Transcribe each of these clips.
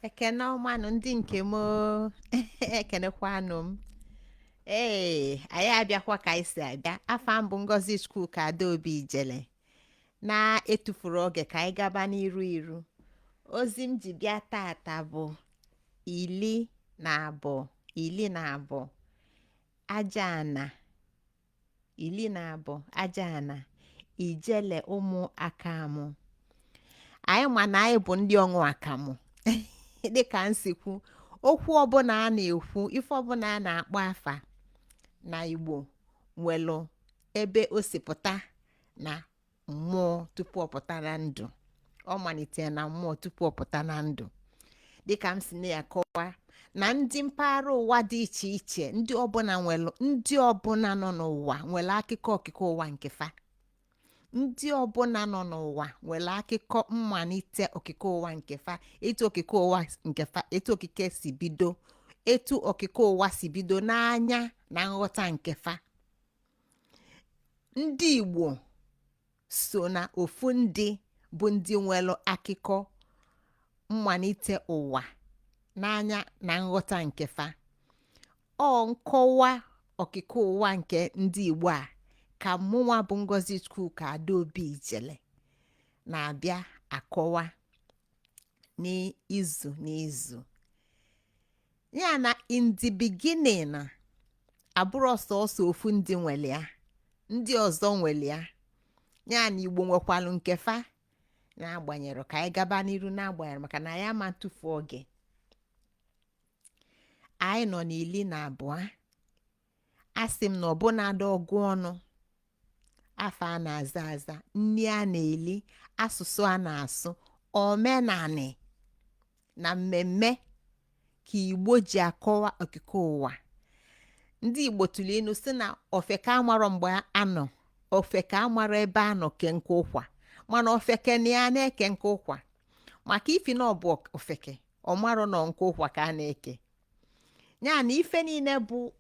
Ekene ọmanụ ndị nke m oo. Ekenekwanụ m. Ee, anyị abịakwa ka anyị si abịa. Afa m bụ Ngozi Chukwuka Adaobi Ijele. Na-etufuru oge ka anyị gaba n'iru iru. Ozi m ji bịa tata bụ 12, 12 aja ana, 12 aja ana, ijele ụmụ akamụ. Anyị ma na anyị bụ ndị ọṅụ akamụ. Dịka m si kwu, okwu ọbụla a na-ekwu, ife ọbụla a na-akpọ afa na Igbo nwelụ ebe o si pụta na mmụọ tupu ọ pụta na ndụ. Ọ malitere na mmụọ tupu ọ pụta na ndụ. Dịka m si na-akọwa na ndị mpaghara ụwa dị iche iche, ndị ọbụla nwelụ, ndị ọbụla nọ n'ụwa nwere akụkọ okike ụwa nke fa. Ndị ọbụla nọ n'ụwa nwere akụkọ mmalite okike ụwa nke fa, etu okike ụwa nke fa, etu okike si bido, etu okike ụwa si bido n'anya na nghọta nke fa. Ndị Igbo so na ofu ndị bụ ndị nwere akụkọ mmalite ụwa n'anya na nghọta nke fa. Ọ nkọwa okike ụwa nke ndị Igbo a ka mụnwa bụ Ngozi Chukwuka Adaobi Ijele na-abịa akọwa n'izu n'izu. Ya na in the beginning abụrụ sọsọ ofu ndị nwere ya, ndị ọzọ nwere ya. Ya na Igbo nwekwalụ nke fa. Na-agbanyere ka anyị gaba n'iru, na-agbanyere maka na anyị ama ntụfu oge. Anyị nọ n'ili na abụọ. Asị m na ọbụnadị ọgụ ọnụ afa a na-aza aza, nni a na-eli, asụsụ a na-asụ, omenanị na mmemme ka Igbo ji akọwa okike ụwa. Ndị Igbo tụrụ inu si na ofeke amarọ mgbe anọ, ofeke amarọ ebe anọ ke nke ụkwa, mana ofeke na ya na-eke nke ụkwa. Maka ifi na ọ bụ ofeke, ọ marọ nọ nke ụkwa ka a na-eke. Ya na ife niile bụ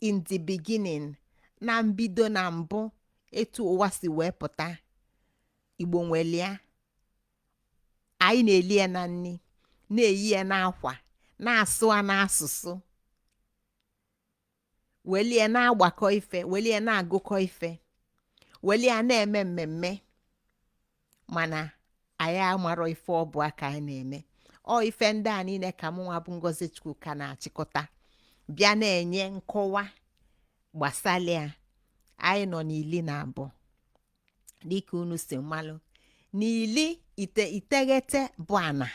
in the beginning, na mbido, na mbụ, etu ụwa si wee pụta, Igbo nwelia. Anyị na-eli ya na nni, na-eyi ya n'akwa, na-asụ ya n'asụsụ, welie na-agbakọ ife, welie na-agụkọ ife, welie na-eme mmemme, mana anyị amarọ ife ọ bụ aka anyị na-eme. Ọ ife ndị a niile ka mụnwa bụ Ngozi Chukwuka na-achịkọta bịa na-enye nkọwa gbasara ya. Anyị nọ n'ili na abụọ, dịka unu si malụ, n'ili ite iteghete bụ ana.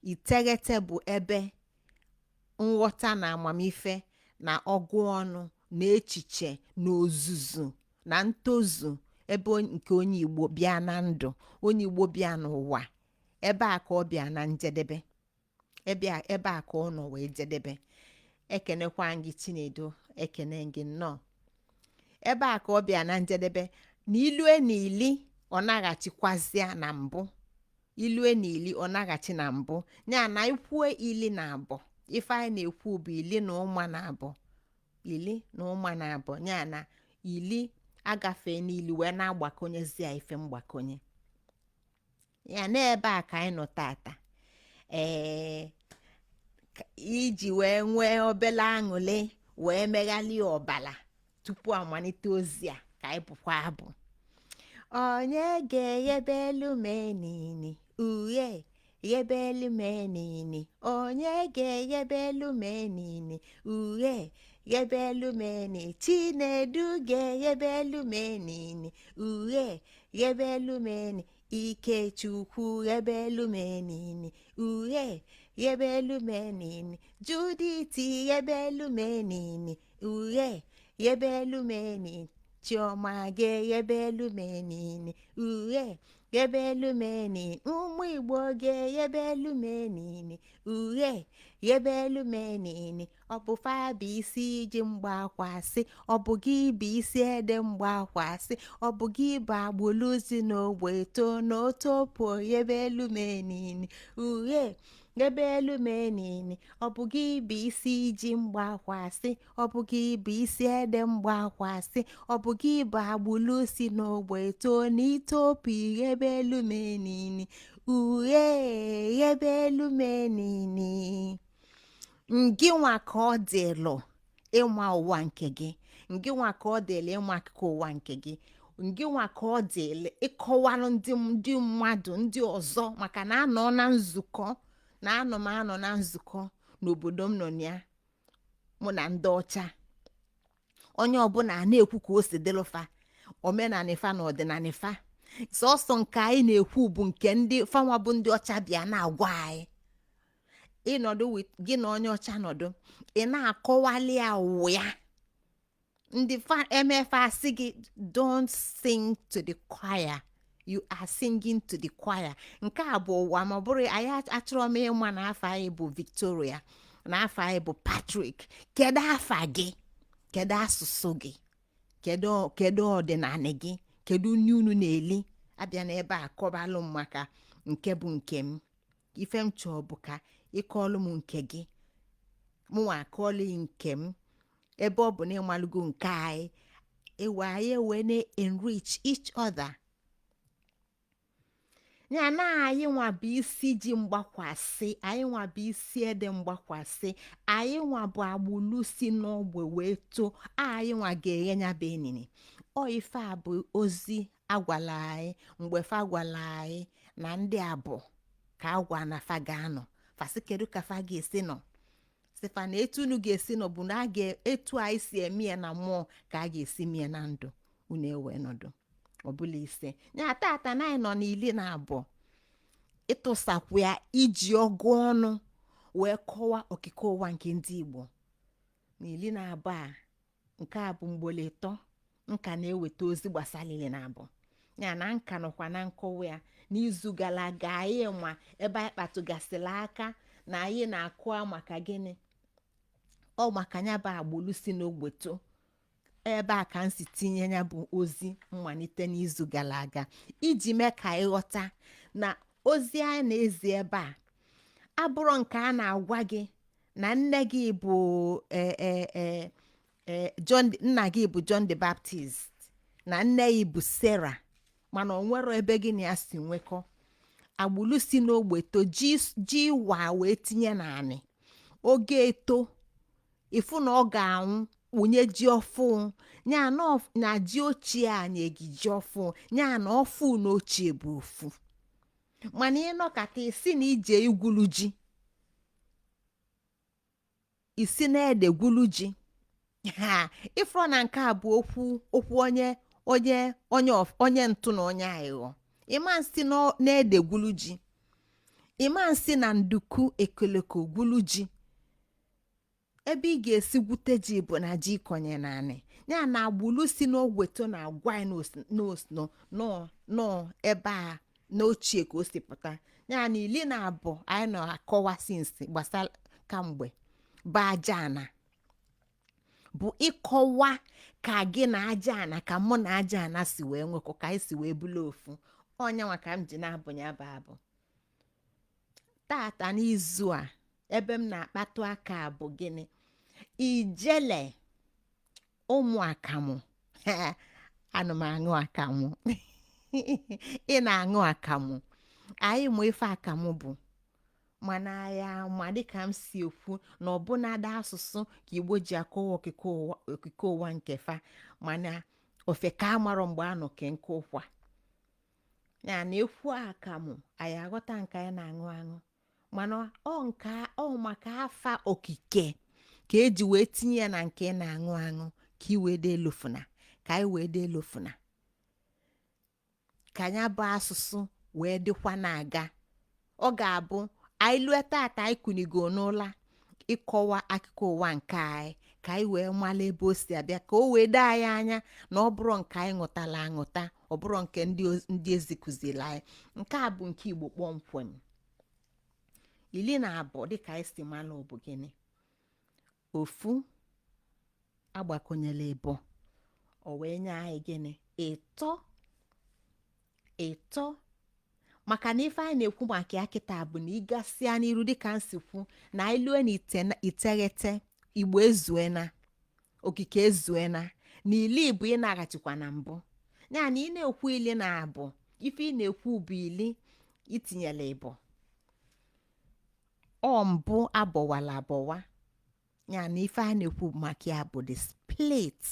Iteghete bụ ebe nghọta na amamife na ọgụ ọnụ na echiche na ozuzu na ntozu ebe nke onye Igbo bịa na ndụ, onye Igbo bịa n'ụwa, ebe a ka ọ bịa na njedebe, ebe a ka ọ nọ wee jedebe. Ekenekwa gị Chinedu, ekene gị nnọọ. Ebe a ka ọ bịa na njedebe na ilue na ili, ọ naghachikwazịa na mbụ. Ilue na ili, ọ naghachi na mbụ. Ya na ikwue 12, ife anyị na-ekwu bụ ili na ụma na abụọ, ili na ụma na abụọ. Ya na ili agafee n'ili wee na-agbakọnyezi ya ife mgbakọnye ya. N'ebe a ka anyị nọ tata, ee, iji wee nwee obele aṅụrị wee meghalie ọbala tupu amalite ozi a ka anyị bụkwa abụ. Onye ga-eghebe elu menini uhe, ghebe elu menini? Onye ga-eghebe elu menini uhe, ghebe elu meni? Chinedu ga-eghebe elu menini uhe, ghebe elu meni. Ikechukwu ghebe elu menini uhe, ghebe elu menini. Judith ghebe elu menini uhe, ghebe elu menini. Chioma ga-eghebe elu menini uhe, ghebe elu menini. Ụmụ Igbo ga-eghebe elu menini uhe, ghebe elu menini. Ọ bụ fa bụ isi ji mgbakwasị, ọ bụ gị bụ isi ede mgbakwasị, ọ bụ gị bụ agbụlụ si n'ogbe too n'otopo, ghebe elu menini uhe. Ghebe elu m enini, ọ bụ gị bụ isi ji mgbakwasị, ọ bụ gị bụ isi ede mgbakwasị, ọ bụ gị bụ agbụlụ si n'ogbe too n'itopu. Ghebe elu m enini, uhie, ghebe elu m enini. Ngị nwa ka ọ dịlụ ịnwa ụwa nke gị, ngị nwa ka ọ dịlụ ịnwa akụkọ ụwa nke gị, ngị nwa ka ọ dịlụ ịkọwalụ ndị mmadụ ndị ọzọ, maka na anọ na nzukọ na anọ m anọ na nzukọ n'obodo m nọ na ya, mụ na ndị ọcha. Onye ọbụla na-ekwu ka o si dịlụfa, omenala fa na ọdịnala fa. Sọsọ nke anyị na-ekwu bụ nke ndị fanwa bụ ndị ọcha bịa na-agwa anyị. Ịnọdụ gị na onye ọcha nọdụ, ị na-akọwali ya ụwa ya. Ndị fa emefe asị gị, "Don't sing to the choir, you are singing to the choir." Nke a bụ ụwa. Ma ọ bụrụ anyị achọrọ m ịma na afa anyị bụ Victoria, na afa anyị bụ Patrick. Kedu afa gị? Kedu asụsụ gị? Kedu ọdịnala gị? Kedu nri unu na-eli? Abịa n'ebe a kọbalụ m maka nke bụ nke m. Ife m chọọ bụ ka ịkọọlụ m nke gị, mụnwa akọọlụ nke m. Ebe ọ bụ na ịmalụgo nke anyị, ewe anyị wee na-enrich each other. Ya na anyị nwa bụ isi ji mgbakwasị, anyị nwa bụ isi ede mgbakwasị, anyị nwa bụ agbụlụ si n'ogbe wee too. Anyị nwa ga-eghe ya bụ enini. Ọ ife a bụ ozi agwala anyị mgbe fa gwala anyị na ndị a bụ ka agwa na fa ga-anọ. Fasị, kedu ka fa ga-esi nọ? Sịfa na etu unu ga-esi nọ bụ na a ga etu anyị si eme ya na mmụọ ka a ga-esi mie na ndụ unu ewe nọdụ ọbụla ise ya. Tata na anyị nọ n'12, ịtụsakwu ya iji ọgụ ọnụ wee kọwaa okike ụwa nke ndị Igbo na 12 a. Nke a bụ mgbole ịtọ nka na-eweta ozi gbasara 12 ya na nka nọkwa na nkọwa ya. N'izu gara aga, anyị ma ebe anyị kpatụgasịrị aka na anyị na-akụa maka gịnị? Ọ maka ya bụ agbụrụ si n'ogbeto. Ebe a ka m si tinye ya bụ ozi mmalite n'izu gara aga, iji mee ka ịghọta na ozi anyị na-ezi ebe a abụrụ nke a na-agwa gị na nne gị bụ John, nna gị bụ John the Baptist, na nne gị bụ Sarah, mana ọ nwero ebe gị na ya si nwekọ. Agbụrụ si n'ogbe to ji ji wa wee tinye n'anị oge eto, ịfụ na ọ ga-anwụ kpunye ji ọfụ ya na ji ochie a nye gị ji ọfụ ya na ọfụ na ochie bụ ofu. Mana ịnọkata isi na ije igwulu ji, isi na ede gwulu ji ha, ịfụrụ na nke a bụ okwu onye ntụ na onye aghụghọ. Ịma nsị na ede gwulu ji, ịma nsị na nduku ekoloko gwulu ji. Ebe ị ga-esi gwute ji bụ na ji ịkọnye naanị ya na agbụlụ si n'ogweto na agwa nọ ebe a n'ochie ka o si pụta ya. Na 12 anyị na-akọwa sinsi gbasara kamgbe bụ aja ana, bụ ịkọwa ka gị na aja ana, ka mụ na aja ana si wee nwekọ, ka anyị si wee bụlụ ofu. Ọnyanwa ka m ji na-abụ ya bụ abụ tata. N'izu a, ebe m na-akpatụ aka bụ gịnị? Ijele ụmụ akamụ. Ana m aṅụ akamụ, ị na-aṅụ akamụ. Anyị mụ ife akamụ bụ, mana anyị ama dịka m si ekwu na ọbụnadị asụsụ ka Igbo ji akọwa okike ụwa nke fa, mana ofe ka amarọ mgbe a nọ ke nke ụkwa ya na ekwu akamụ, anyị aghọta nke anyị na-aṅụ aṅụ. Mana ọ nke ọ maka afa okike ka eji wee tinye ya na nke ị na-aṅụ aṅụ, ka ị wee dee elofuna, ka anyị wee dee elofuna, ka ya bụ asụsụ wee dịkwa na-aga. Ọ ga-abụ anyị lue tata, anyị kunigo n'ụla ịkọwa akụkọ ụwa nke anyị, ka anyị wee mara ebe o si abịa, ka o wee doo anyị anya na ọ bụrụ nke anyị ṅụtala aṅụta, ọ bụrụ nke ndị ezi kụziri anyị. Nke a bụ nke Igbo kpọmkwem. 12 dịka anyị si mara ọ bụ gịnị? Ofu agbakọnyela ịbụ, o wee nye anyị gịnị? Ịtọ. Ịtọ. Maka na ife anyị na-ekwu maka ya kịta bụ na ịgasịa n'iru, dịka m si kwu, na anyị lue na 9, Igbo ezuena, okike ezuena, na 10 bụ ịnaghachikwa na mbụ. Ya na ị na-ekwu 12, ife ị na-ekwu bụ 10 itinyela ịbụ ọ mbụ abọwala abọwa. Ya na ife a na-ekwu maka ya bụ the split,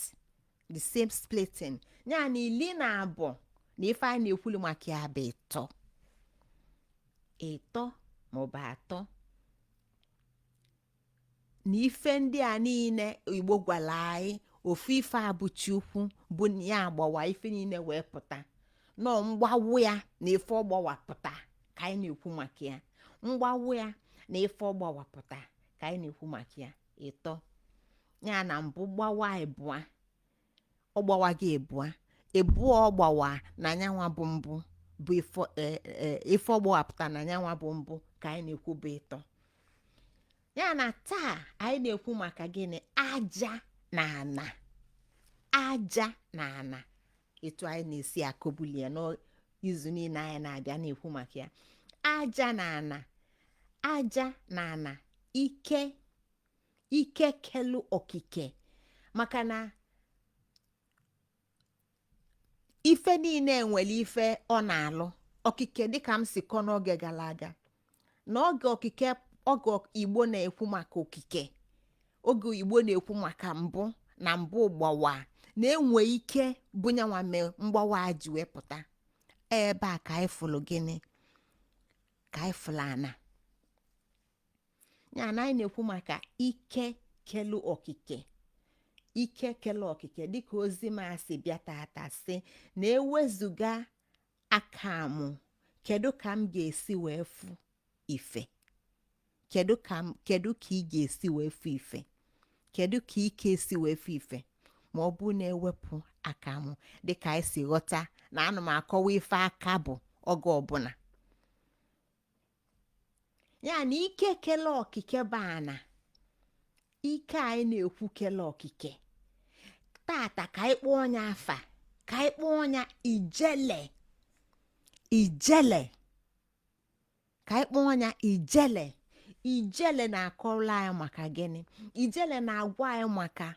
the same splitting. Ya na 12 na ife a na-ekwulu maka ya bụ ịtọ, ịtọ maọbụ atọ. Na ife ndị a niile Igbo gwara anyị, ofu ife a bụ Chukwu, bụ na ya agbawa ife niile wee pụta. Nọọ mgbawu ya na ife ọ gbawapụta ka anyị na-ekwu maka ya. Mgbawu ya na ife ọ gbawapụta ka anyị na-ekwu maka ya, ịtọ. Ya na mbụ gbawa ịbụa, ọ gbawa gị ịbụa, ịbụọ ọ gbawa na nyanwa bụ mbụ, bụ ife ọ gbawapụta na nyanwa bụ mbụ ka anyị na-ekwu bụ ịtọ. Ya na taa anyị na-ekwu maka gịnị? Aja na ana. Aja na ana, etu anyị na-esi akọbuli ya n'izu niile anyị na-abịa na-ekwu maka ya. Aja na ana, aja na ana, ike, ike kelu okike. Maka na ife niile nwere ife ọ na-alụ okike, dịka m si kọ n'oge gara aga, na oge okike, oge Igbo na-ekwu maka okike, oge Igbo na-ekwu maka mbụ na mbụ gbawa na-enwe ike bụ nyanwa mee mgbawa ji wee pụta. Ebe a ka anyị fụlụ gịnị? Ka anyị fụlụ ana. Ya na anyị na-ekwu maka ike kelu okike, ike kelu okike, dịka ozi m asị bịa tata sị na ewezuga aka mụ, kedu ka m ga-esi wee fụ ife? Kedu ka ị ga-esi wee fụ ife? Kedu ka ike esi wee fụ ife ma ọ bụ na-ewepụ aka mụ? Dịka anyị si ghọta na ana m akọwa ife aka bụ oge ọbụla. Ya na ike kele okike bụ ana. Ike anyị na-ekwu kele okike tata, ka anyị kpọọ ọnya afa, ka anyị kpọọ ọnya ijele. Ijele, ka anyị kpọọ ọnya ijele. Ijele na-akọrọ anyị maka gịnị? Ijele na-agwa anyị maka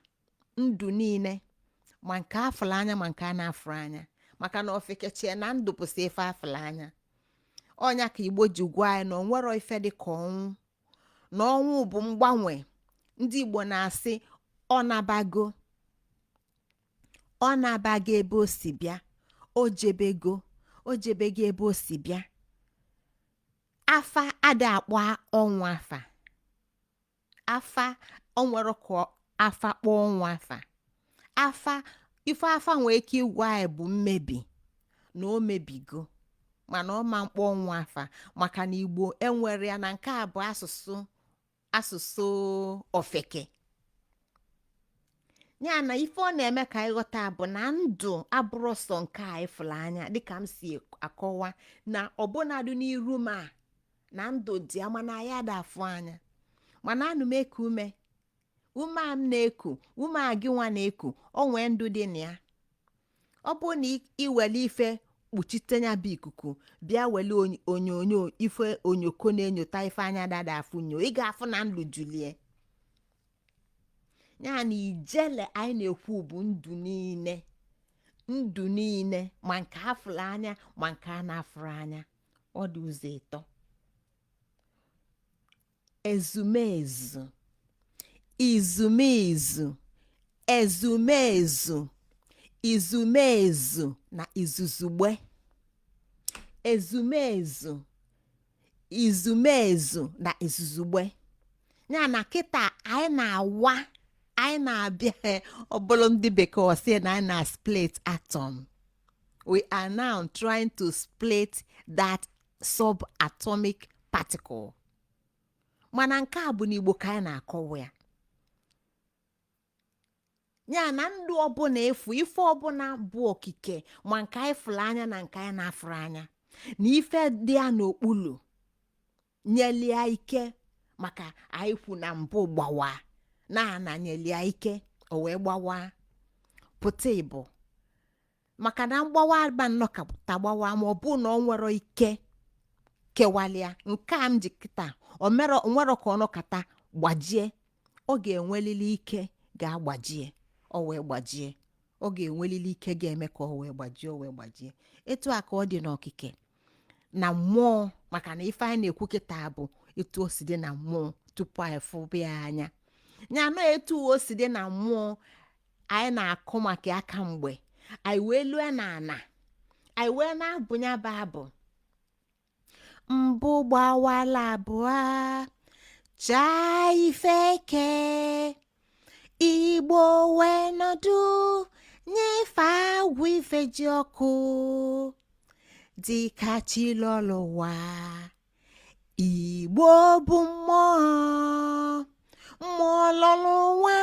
ndụ niile, ma nke afụrụ anya ma nke a na-afụrụ anya. Maka na ofekechie na ndụ bụsị ife afụrụ anya. Ọnya ka Igbo ji gwa anyị na onwero ife dị ka ọnwụ, na ọnwụ bụ mgbanwe. Ndị Igbo na-asị ọ nabago, ọ nabago ebe o si bịa, o jebego, o jebego ebe o si bịa. Afa ada akpọ ọnwụ afa. Afa o nwere ka afa kpọọ ọnwụ afa. Afa, ife afa nwee ike ịgwa anyị bụ mmebi, na o mebigo, mana ọ ma mkpọ ọnwụ afa, maka na Igbo enwere ya na nke a bụ asụsụ ofeke. Ya na ife ọ na-eme ka anyị ghọta bụ na ndụ abụrụ sọ nke a ịfụrụ anya, dịka m si akọwa na ọbụnadụ n'iru m a na ndụ dị ama na ya da afụ anya, mana anụ m eku ume, ume a m na-eku, ume a gị nwa na-eku, o nwee ndụ dị na ya. Ọ bụrụ na iwere ife kpuchite ya bụ ikuku, bịa were onyonyo, ife onyoko na-enyota ife anya dada afụ nyo, ị ga-afụ na ndụ julie. Ya na ijele anyị na-ekwu bụ ndụ niile, ndụ niile, ma nke afụrụ anya ma nke a na-afụrụ anya. Ọ dị ụzọ ịtọ: ezumezu, izumezu, ezumezu, izumezu na izuzugbe. Ezumezu, izumezu na izuzugbe. Ya na kịta anyị na-awa, anyị na-abịa ọbụla ndị bekee sị na anyị na split atom. We are now trying to split that subatomic particle. Mana nke a bụ n'Igbo ka anyị na-akọwa ya. Ya na ndụ ọbụla efu, ife ọbụla bụ okike, ma nke anyị fụrụ anya na nke anyị na-afụrụ anya, na ife dị ya n'okpuru nyelia ike, maka anyị kwu na mbụ gbawa na ana nyelia ike, o wee gbawa pụta ịbụ. Maka na mgbawa aba nnọọ ka gbawa, ma ọ bụ na ọ nwere ike. Kewalịa nke a m ji kịta, o nwero ka ọnọkata gbajie. Ọ ga-enwelili ike ga-agbajie, ọ wee gbajie. Ọ ga-enwelili ike ga-eme ka ọ wee gbajie, o wee gbajie. Etu a ka ọ dị n'okike na mmụọ, maka na ife anyị na-ekwu kịta bụ etu o si dị na mmụọ tupu anyị fụba ya anya. Ya nọ etu o si dị na mmụọ anyị na-akụ maka aka mgbe anyị wee lue na ana, anyị wee na-abụ ya bụ abụ mbụ gbawala abụọ chaa ife eke. Igbo wee nọdụ nyefe agwụ ife ji ọkụ dịka chi lọlụ ụwa. Igbo bụ mmụọ, mmụọ lọlụ ụwa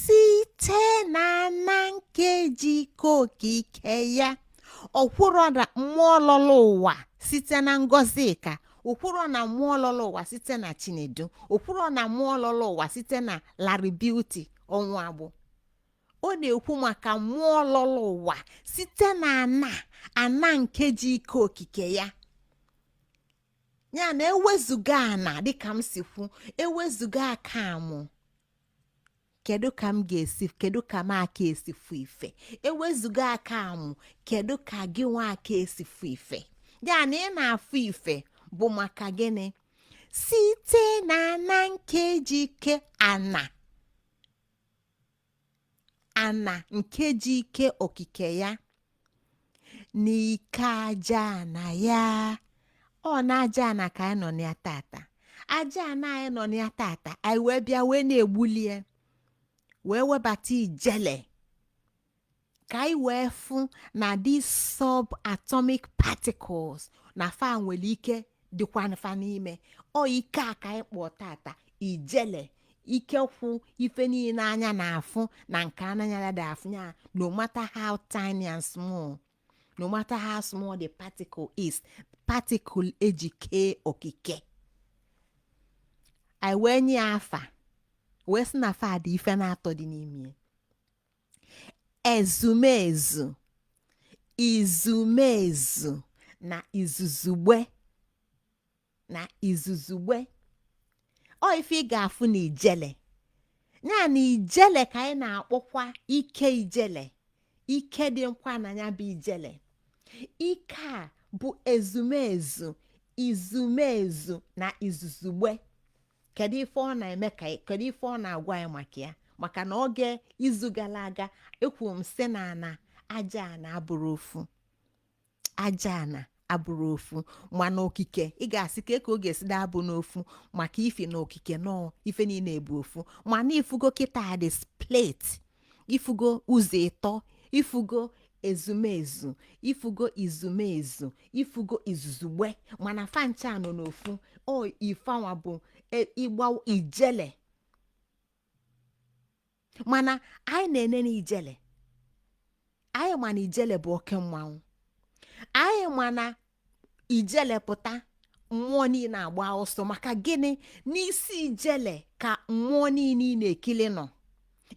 site na na nkeji okike ya. Okwuro na mmụọ lọlụ ụwa site na ngọzi ka okwuro na mmụọ lọlụ ụwa site na Chinedu, okwuro na mmụọ lọlụ ụwa site na Larry Beauty ọnwụ agbụ. Ọ na-ekwu maka mmụọ lọlụ ụwa site na ana ana nke ji ike okike ya. Ya na ewezuga ana, dịka m si kwu, ewezuga aka mụ, kedu ka m ga-esi, kedu ka m aka esi fụ ife? Ewezuga aka mụ, kedu ka gị nwa aka esi fụ ife? Ya na ị na-afụ ife bụ maka gịnị? Site na na nkeji ike ana ana nke ji ike okike ya n'ike aja ana ya. Ọ na aja ana ka anyị nọ na ya tata. Aja ana anyị nọ na ya tata, anyị wee bịa wee na-egbulie wee webata ijele ka anyị wee fụ na these subatomic particles na fa nwere ike dịkwa fa n'ime. Ọ ike a ka anyị kpọọ tata ijele, ike kwụ ife niile anya na-afụ na nke anya dị afụ ya. No matter how tiny and small, no matter how small the particle is, particle eji kee okike, anyị wee nye ya afa, wee sị na fa dị ife na-atọ dị n'ime: ezumezu, izumezu na izuzugbe. Na izuzugbe ọ ife ị ga-afụ na ijele ya, na ijele ka anyị na-akpọkwa ike ijele. Ike dị nkwa na ya bụ ijele. Ike a bụ ezumezu, izumezu na izuzugbe. Kedu ife ọ na-eme? Ka kedu ife ọ na-agwa anyị maka ya? Maka na oge izu gara aga, ekwuru m sị na ana aja ana abụrụ ofu, aja ana abụrụ ofu, mana okike ị ga-asị ka ọ ga-esi da abụ n'ofu, maka ife na okike nọọ ife niile bụ ofu. Mana ifugo kịta dị split, ifugo ụzọ ịtọ, ifugo ezumezu, ifugo izumezu, ifugo izuzugbe, mana fancha nọ n'ofu. O ifeanwa bụ ịgba ijele, mana anyị na-enene ijele. Anyị ma na ijele bụ oke mmanwụ. Anyị ma na ijele pụta, mmụọ niile agba ọsọ. Maka gịnị? N'isi ijele ka mmụọ niile ị na-ekili nọ.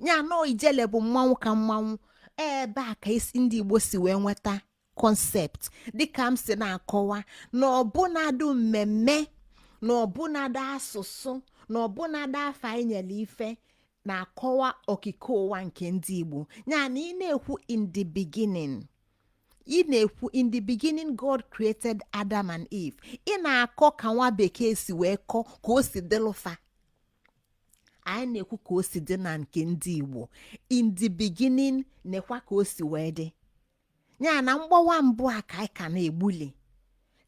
Ya nọ ijele bụ mmanwụ ka mmanwụ. Ebe a ka isi ndị Igbo si wee nweta concept, dịka m si na-akọwa na ọbụnadụ mmemme, na ọbụnadụ asụsụ, na ọbụnadụ afa anyị nyere ife na-akọwa okike ụwa nke ndị Igbo. Ya na ị na-ekwu "in the beginning", ị na-ekwu "In the beginning God created Adam and Eve", ị na-akọ ka nwa bekee si wee kọọ ka o si dịlụfa. Anyị na-ekwu ka o si dị na nke ndị Igbo: "In the beginning", nekwa ka o si wee dị. Ya na mgbawa mbụ a ka anyị ka na-egbuli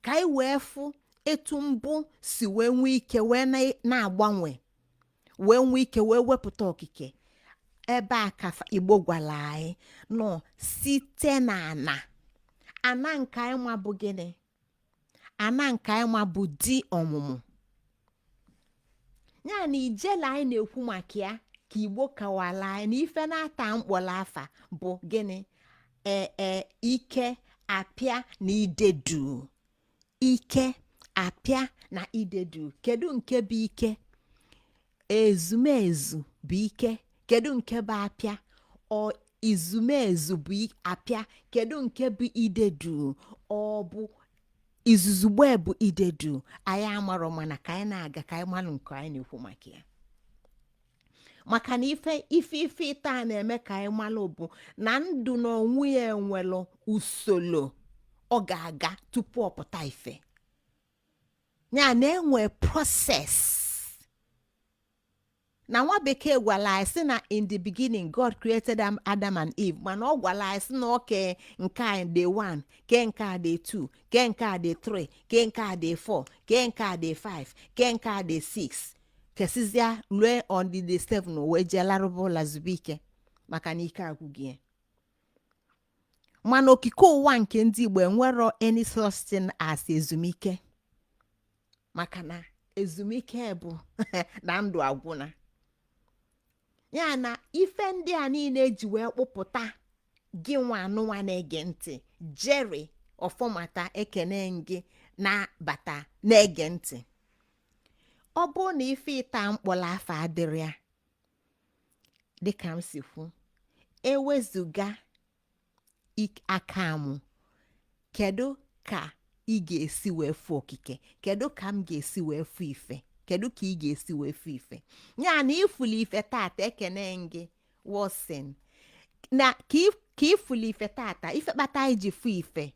ka anyị wee fụ etu mbụ si wee nwee ike wee na-agbanwe, wee nwee ike wee wepụta okike. Ebe a ka Igbo gwara anyị nọ site na ana ana nke anyị ma bụ gịnị? Ana nke anyị ma bụ di ọmụmụ. Ya na ijele anyị na-ekwu maka ya, ka Igbo kawala anyị na ife na-ata mkpọrọ afa bụ gịnị? Ee, ike, apịa na idedu. Ike, apịa na idedu. Kedu nke bụ ike? Ezumezu bụ ike. Kedu nke bụ apịa? Ọ izumezu bụ apịa. Kedu nke bụ idedu? Ọ bụ Izuzugbe bụ idedu. Anyị amarọ, mana ka anyị na-aga ka anyị malụ nke anyị na-ekwu maka ya, maka na ife ịta a na-eme ka anyị malụ bụ na ndụ na onwe ya enwelụ usoro ọ ga-aga tupu ọ pụta ife ya, na-enwe process. Na nwa bekee gwara anyị sị na in the beginning God created Adam and Eve, mana ọ gwara anyị sị na ọ kee nke a day 1, kee nke a day 2, kee nke a day 3, kee nke a day 4, kee nke a day 5, kee nke a day 6, kesizia rue on the day 7, o wee jee larụba ụla zube ike, maka na ike agwụghị ya. Mana okike ụwa nke ndị Igbo enwero any such thing as ezumike, maka na ezumike bụ na ndụ agwụna ya. Na ife ndị a niile eji wee kpụpụta gị, nwa anụnwa na-ege ntị, Jerry Ọfọmata, ekene gị na-bata na-ege ntị. Ọ bụrụ na ife ịta mkpọrọ afọ adịrị ya, dịka m si kwu, ewezụga aka mụ, kedu ka ị ga-esi wee fụ okike? Kedu ka m ga-esi wee fụ ife? Kedu ka ị ga-esi wee fụ ife ya na ifuli ife tata? Ekene gị, Wilson. Na ka ifuli ife tata, ife kpata anyị ji fụ ife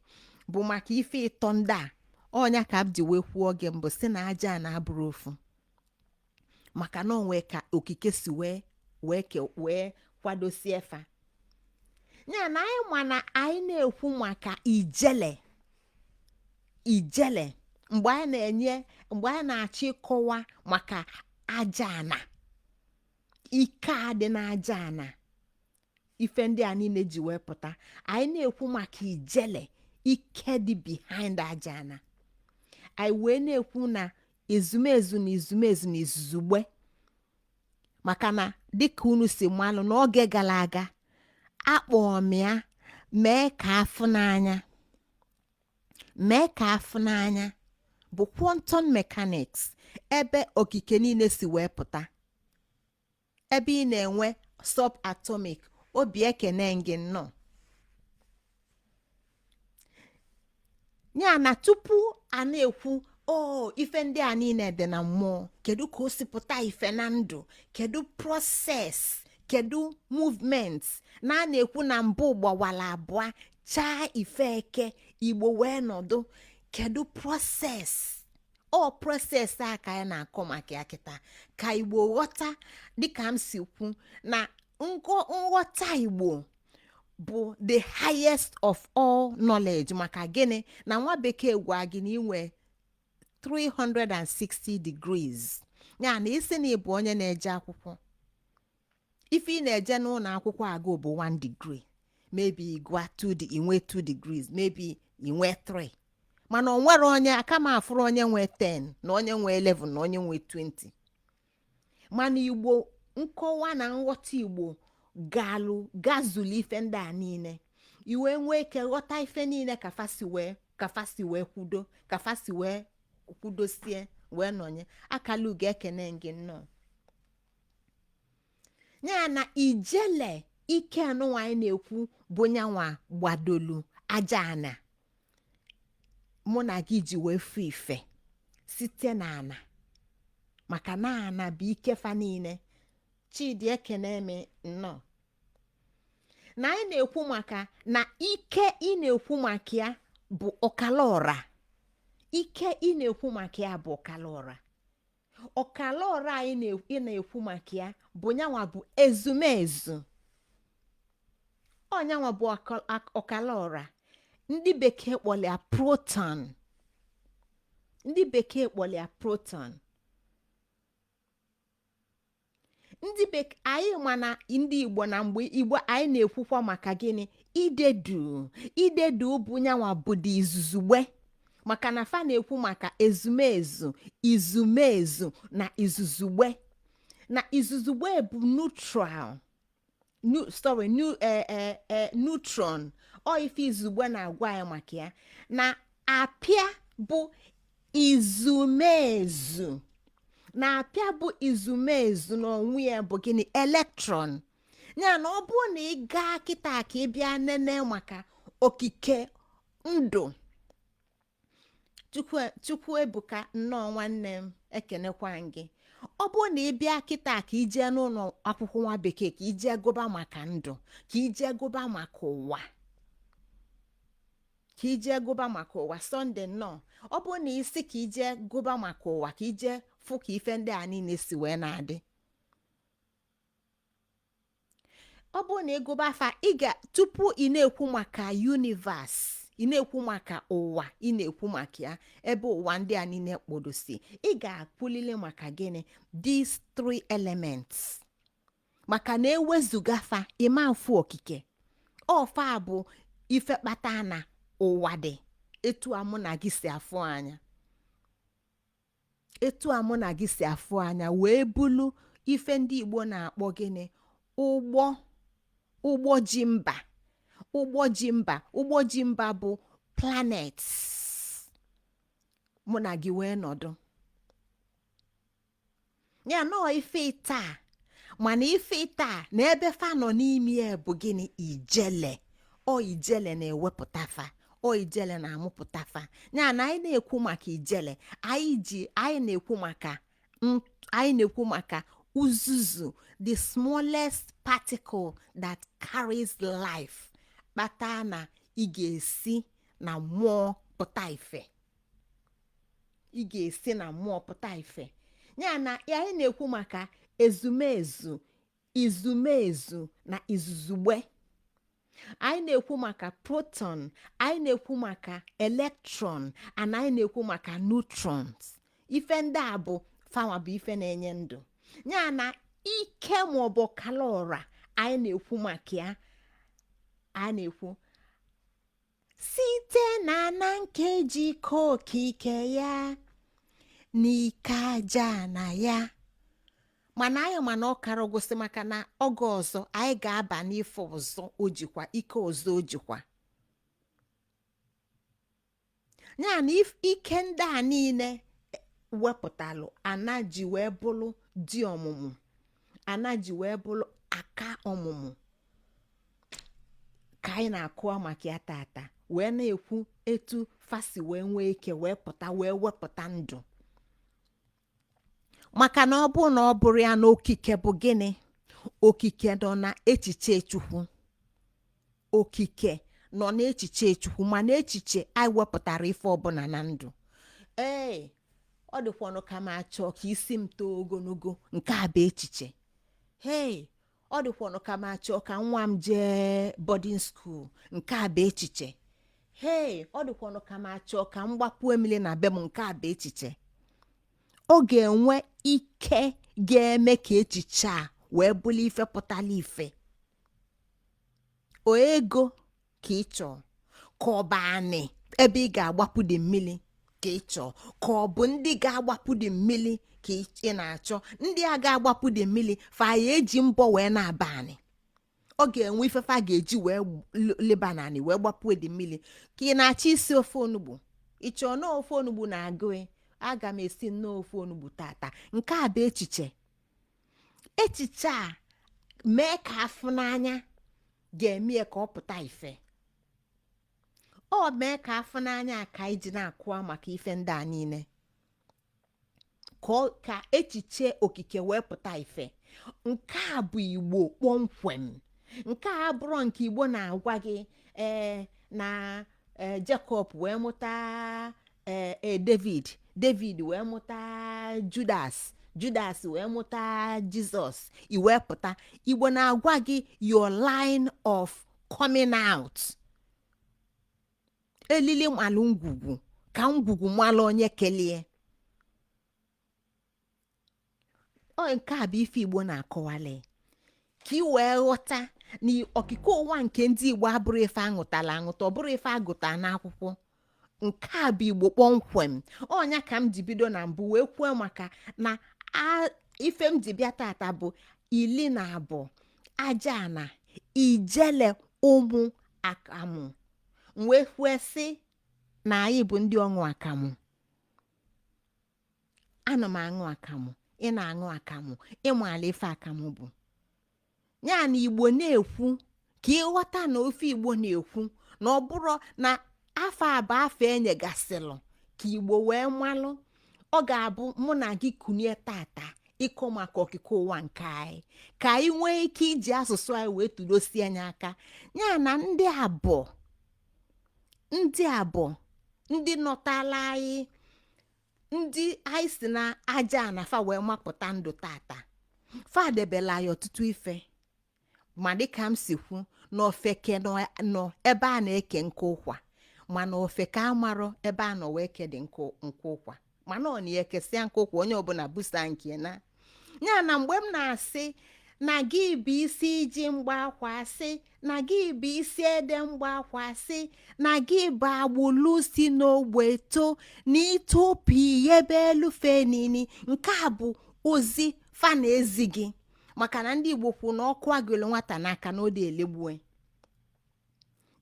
bụ maka ife ịtọ ndị a. Ọnya ka m ji wee kwuo oge mbụ si na aja a na-abụrụ ofu, maka na onwe ka okike si wee kwadosie fa ya. Na anyị ma na anyị na-ekwu maka ijele. Ijele, mgbe anyị na-enye, mgbe anyị na-achọ ịkọwa maka aja ana, ike a dị n'aja ana, ife ndị a niile ji wee pụta, anyị na-ekwu maka ijele, ike dị behind aja ana. Anyị wee na-ekwu na ezumezu na izumezu na izuzugbe, maka na dịka unu si malụ, n'oge gara aga akpọọ m ya mee ka afụ n'anya, mee ka afụ n'anya bụ quantum mechanics, ebe okike niile si wee pụta, ebe ị na-enwe subatomic. Obi, ekene gị nnọọ. Ya na tupu a na-ekwu o ife ndị a niile dị na mmụọ, kedu ka o si pụta ife na ndụ? Kedu process? Kedu movement? Na a na-ekwu na mbụ gbawara abụọ chaa ife eke Igbo wee nọdụ, kedu process? Ọ process a ka anyị na-akọ maka ya kịta, ka Igbo ghọta. Dịka m si kwu, na nghọta Igbo bụ the highest of all knowledge. Maka gịnị? Na nwa bekee gwa gị na inwe 360 degrees, ya na isi na ịbụ onye na-eje akwụkwọ, ife ị na-eje n'ụlọ akwụkwọ agụ bụ 1 degree, maybe ịgụa 2, inwe 2 degrees, maybe inwe 3, mana o nwere onye aka m afụrụ onye nwe 10 na onye nwe 11 na onye nwe 20. Mana Igbo, nkọwa na nghọta Igbo galụ gazulu ife ndị a niile, iwe nwee ike ghọta ife niile ka fa si wee kwudo, ka fa si wee kwudosie wee nọnye akala ugo. Ekene gị nnọọ. Ya na ijele, ike anụnwa anyị na-ekwu bụ nyanwa gbadolu aja ana mụ na gị ji wee fụ ife site na ana, maka na ana bụ ike fa niile. Chidi, ekene m nnọọ. Na anyị na-ekwu maka na ike ị na-ekwu maka ya bụ ọkala ọra. Ike ị na-ekwu maka ya bụ ọkala ọra. Ọkala ọra anyị ị na-ekwu maka ya bụ nyanwa bụ ezumezu. Ọnyanwa bụ ọkala ọra. Ndị bekee kpọrọ ya proton. Ndị bekee kpọrọ ya proton. Ndị bekee anyị ma na ndị Igbo, na mgbe Igbo anyị na-ekwukwa maka gịnị? Idedu. Idedu bụ nyanwa bụ dị izuzugbe, maka na fa na-ekwu maka ezumezu, izumezu na izuzugbe. Na izuzugbe bụ neutral, sorry, neutron. Ọ ife izugbe na-agwa anyị maka ya na apịa bụ izumezu, na apịa bụ izumezu n'onwe ya bụ gịnị? Electron. Ya na ọ bụrụ na ị gaa kịta ka ị bịa nene maka okike ndụ. Chukwu ebuka, nnọọ nwanne m, ekenekwa m gị. Ọ bụrụ na ị bịa kịta ka ị jee n'ụlọ akwụkwọ nwa bekee, ka ị jee gụba maka ndụ, ka ị jee gụba maka ụwa, ka ị jee gụba maka ụwa, Sunday nnọọ. Ọ bụrụ na isi ka ị jee gụba maka ụwa, ka ị jee fụ ka ife ndị a niile si wee na-adị, ọ bụrụ na ị gụba afa, ị ga tupu ị na-ekwu maka universe, ị na-ekwu maka ụwa, ị na-ekwu maka ya ebe ụwa ndị a niile kpodosi, ị ga-akwulili maka gịnị? These three elements. Maka na ewezuga fa, ịma mfu okike. Ọfa bụ ife kpata na ụwa dị etu a mụ na gị si afụ anya, etu a mụ na gị si afụ anya, wee bulu ife ndị Igbo na-akpọ gịnị? Ụgbọ, ụgbọ ji mba, ụgbọ ji mba, ụgbọ ji mba bụ planets mụ na gị wee nọdụ ya nọọ. Ife taa, mana ife taa na ebe fa nọ n'ime ya bụ gịnị? Ijele. Ọ ijele na-ewepụta fa, ọ ijele na-amụpụta fa. Ya na anyị na-ekwu maka ijele, anyị ji anyị na-ekwu maka anyị na-ekwu maka uzuzu, the smallest particle that carries life, kpata na ị ga-esi na mmụọ pụta ife, ị ga-esi na mmụọ pụta ife. Ya na anyị na-ekwu maka ezumezu, izumezu na izuzugbe. Anyị na-ekwu maka proton, anyị na-ekwu maka electron, and anyị na-ekwu maka neutrons. Ife ndị a bụ fanwa bụ ife na-enye ndụ. Ya na ike maọbụ kalọra anyị na-ekwu maka ya, a na-ekwu site na nkeji okike ya n'ike aja na ya. Mana anyị mana ọ kara gwụsị, maka na oge ọzọ anyị ga-aba n'ife ọzọ o jikwa ike ọzọ o jikwa ya na ike ndị a niile wepụtalụ ana ji wee bụrụ di ọmụmụ, ana ji wee bụrụ aka ọmụmụ ka anyị na-akụwa maka ya tata, wee na-ekwu etu fasi wee nwee ike wee pụta, wee wepụta ndụ. Maka na ọ bụ na ọ bụrụ ya na okike bụ gịnị? Okike nọ na echiche Chukwu. Okike nọ n'echiche Chukwu, mana echiche anyị wepụtara ife ọbụla na ndụ. Ee, ọ dịkwanụ ka m achọ ka isi m too ogologo, nke a bụ echiche. Hei, ọ dịkwanụ ka m achọ ka nwa m jee boarding school, nke a bụ echiche. Hei, ọ dịkwanụ ka m achọ ka m gbapuo mmiri na be m, nke a bụ echiche. Ọ ga-enwe ike ga-eme ka echiche a wee bụrụ ife pụtara ife. O ego ka ị chọọ, ka ọ bụ anị ebe ị ga-agbapụ dị mmiri ka ị chọọ, ka ọ bụ ndị ga-agbapụ dị mmiri ka ị na-achọ? Ndị a ga-agbapụ dị mmiri fa ya eji mbọ wee na-aba anị. Ọ ga-enwe ifefa ga-eji wee leba n'anị wee gbapụ dị mmiri. Ka ị na-achọ isi ofe onugbu, ị chọọ na ofe onugbu na-agụ, aga m esi nnọọ ofe onugbu tata, nke a bụ echiche. Echiche a mee ka afụ n'anya ga-eme ya ka ọ pụta ife. Ọ mee ka afụ n'anya ka anyị ji na-akụwa maka ife ndị a niile, ka echiche okike wee pụta ife. Nke a bụ Igbo kpọmkwem. Nke a bụrụ nke Igbo na-agwa gị, ee, na ee, Jacob wee mụta ee David, David wee mụta Judas, Judas wee mụta Jizọs, i wee pụta. Igbo na-agwa gị your line of coming out. Elili malụ ngwugwu ka ngwugwu malụ onye kelie. Ọ nke a bụ ife Igbo na-akọwali ka ị wee ghọta na okike ụwa nke ndị Igbo abụrụ ife aṅụtala aṅụta, ọ bụrụ ife agụta n'akwụkwọ. Nke a bụ Igbo kpọmkwem. Ọnya ka m ji bido na mbụ wee kwuo maka na ife m ji bịa tata bụ 12 aja na ijele ụmụ akamụ. M wee kwuo sị na anyị bụ ndị ọṅụ akamụ. Ana m aṅụ akamụ, ị na-aṅụ akamụ, ịmaala ife akamụ bụ. Ya na Igbo na-ekwu ka ịghọta na ofe Igbo na-ekwu na ọ bụrụ na afọ abụ afọ enyegasịlụ Ka Igbo wee malụ, ọ ga-abụ mụ na gị kunie tata ịkọ maka okike ụwa nke anyị, ka anyị nwee ike iji asụsụ anyị wee tụdosie anya aka ya na ndị a bụ ndị a bụ ndị nọtala anyị, ndị anyị si na aja na fa wee mapụta ndụ tata. Fa debela anyị ọtụtụ ife, ma dịka m si kwu na ofeke nọ ebe a na-eke nkụ ụkwa, mana ofeke amarọ ebe a nọ wee kedị nkụ ụkwa, mana ọ na-ekesịa nkụ ụkwa, onye ọbụla busa nke na ya. Na mgbe m na-asị na gị bụ isi ji mgba akwa, asị na gị bụ isi ede mgba akwa, asị na gị bụ agbụlụ si n'ogbe to na itopi ebe elufe nini. Nke a bụ ozi fa na-ezi gị, maka na ndị Igbo kwu na ọkụ agụlụ nwata n'aka na ode elegbue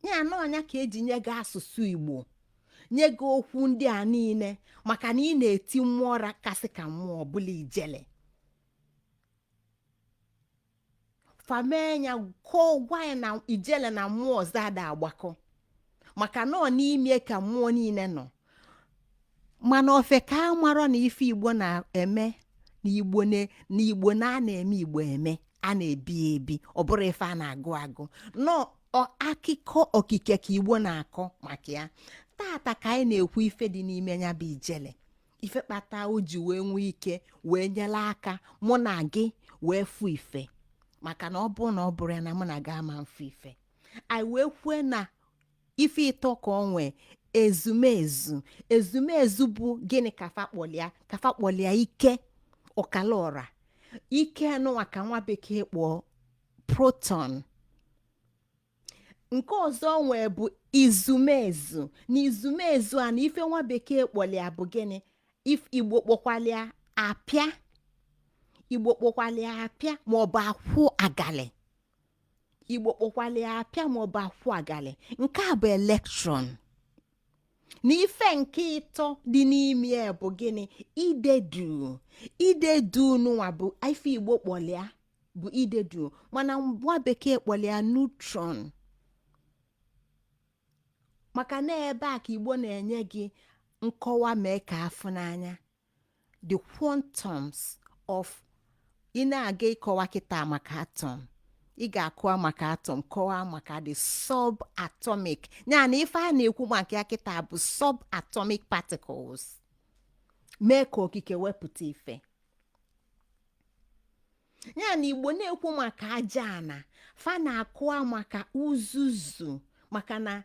ya. Na ọnya ka eji nye gị asụsụ Igbo, nye gị okwu ndị a niile, maka na ị na-eti mmụọ ra kasị ka mmụọ ọbụla ijele famenya kọọ gwa ya na ijele na mmụọ ọzọ ada agbakọ, maka na ọ n'ime ka mmụọ niile nọ. Mana ofeke amarọ na ife Igbo na-eme na Igbo na Igbo na a na-eme Igbo eme, a na-ebi ebi, ọ bụrọ ife a na-agụ agụ nọ akụkọ okike ka Igbo na-akọ maka ya tata. Ka anyị na-ekwu ife dị n'ime ya bụ ijele, ife kpata o ji wee nwee ike wee nyere aka mụ na gị wee fụ ife, maka na ọ bụrụ na ọ bụrụ ya na mụ na gị ama mfụ ife. Anyị wee kwue na ife ịtọ ka ọ nwee: ezumezu. Ezumezu bụ gịnị? Ka fa kpọlịa, ka fa kpọlịa ike ọkala ọra, ike nụwa ka nwa bekee kpọọ proton. Nke ọzọ nwee bụ izumezu. Na izumezu a na ife nwa bekee kpọlịa bụ gịnị? Igbo kpọkwalịa apịa, Igbo kpọkwalịa apịa maọbụ akwụ agalị. Igbo kpọkwalịa apịa maọbụ akwụ agalị. Nke a bụ electron. Na ife nke ịtọ dị n'ime ya bụ gịnị? Idedu. Idedu nụnwa bụ ife Igbo kpọlịa bụ idedu, mana nwa bekee kpọlịa neutron, maka na ebe a ka Igbo na-enye gị nkọwa mee ka afụ n'anya the quantums of. Ị na-aga ịkọwa kịta maka atom, ị ga-akọwa maka atom, kọwaa maka the subatomic, ya na ife a na-ekwu maka ya kịta bụ subatomic particles, mee ka okike wepụta ife ya. Na Igbo na-ekwu maka aja ana, fa na-akụwa maka uzuzu, maka na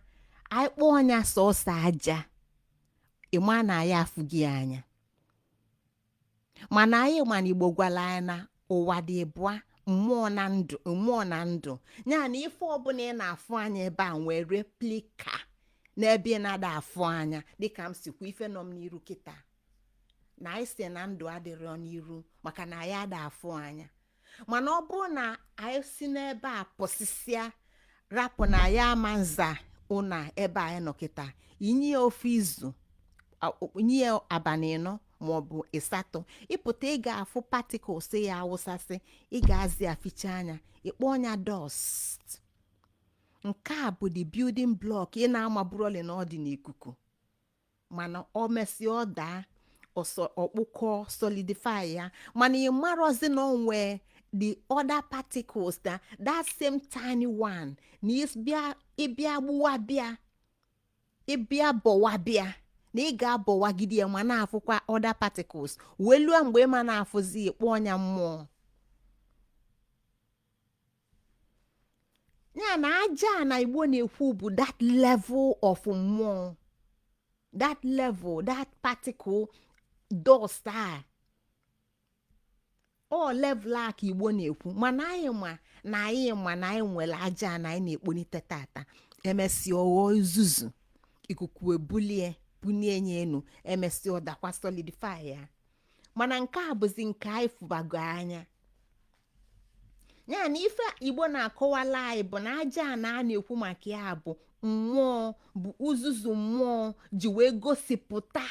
anyị kpọọ ya sọsọ aja, ịma na anyị afụghị ya anya. Mana anyị ma na Igbo gwara anyị na ụwa dị ịbụa, mmụọ na ndụ, mmụọ na ndụ. Ya na ife ọbụla ị na-afụ anya ebe a nwee replica n'ebe ị na-ada afụ anya. Dịka m sikwa, ife nọ m n'iru kịta na anyị si na ndụ adịrọ n'iru, maka na anyị ada afụ anya. Mana ọ bụrụ na anyị si n'ebe a pụsịsịa, rapụ na anyị ama nza ụna ebe anyị nọ kịta, inye ya ofu izu, nye ya abalị 4 maọbụ 8, ịpụta, ị ga-afụ particles ya awụsasị, ị ga-azị aficha anya, ịkpọ ọnya dust. Nke a bụ the building block ị na-amaburoli na ọ dị n'ikuku, mana ọ mesịa ọ daa ọsọ ọkpụkọ solidify ya. Mana ị marọzi na ọ nwee the other particles na that same tiny one, na ịbịa gbuwa bịa, ịbịa bọwa bịa, na ị ga-abọwagide ya ma na-afụkwa other particles, wee lụọ mgbe ị ma na-afụzi, ịkpọ ọnya mmụọ. Ya na aja na Igbo na-ekwu bụ that level of mmụọ, that level, that particle dust a, ọ level a ka Igbo na-ekwu. Mana anyị ma na anyị ma na anyị nwere aja na anyị na-ekponite tata, emesịa ọghọọ uzuzu, ikuku ebulie bunie ya enu, emesịa ọ dakwa solidify ya. Mana nke a bụzi nke anyị fụbago anya. Ya na ife Igbo na-akọwala anyị bụ na aja na a na-ekwu maka ya bụ mmụọ, bụ uzuzu mmụọ ji wee gosipụta,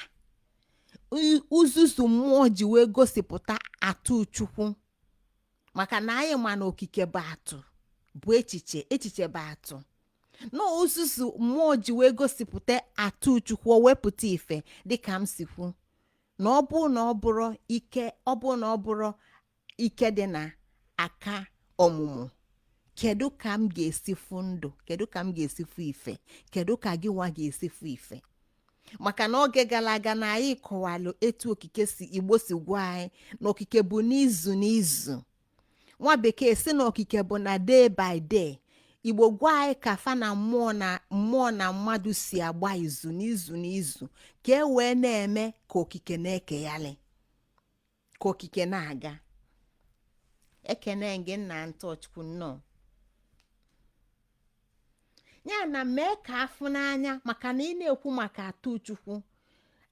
uzuzu mmụọ ji wee gosipụta atụ Chukwu, maka na anyị ma na okike bụ atụ, bụ echiche, echiche bụ atụ. Na ozuzu mmụọ ji wee gosipụta atụ Chukwu, o wepụta ife. Dịka m si kwu, na ọ bụ na ọ bụrụ ike, ọ bụ na ọ bụrụ ike dị na aka ọmụmụ, kedu ka m ga-esi fụ ndụ? Kedu ka m ga-esi fụ ife? Kedu ka gị nwa ga-esi fụ ife? Maka na oge gara aga na anyị kọwalụ etu okike si, Igbo si gwa anyị na okike bụ n'izu n'izu. Nwa bekee si na okike bụ na day by day. Igbo gwa anyị ka fa na mmụọ na mmụọ na mmadụ si agba izu n'izu n'izu, ka e wee na-eme ka okike na-ekegharị, ka okike na-aga. Ekene gị, nna Ntọchukwu, nnọọ. Ya na mee ka afụ n'anya, maka na ị na-ekwu maka atụ Chukwu,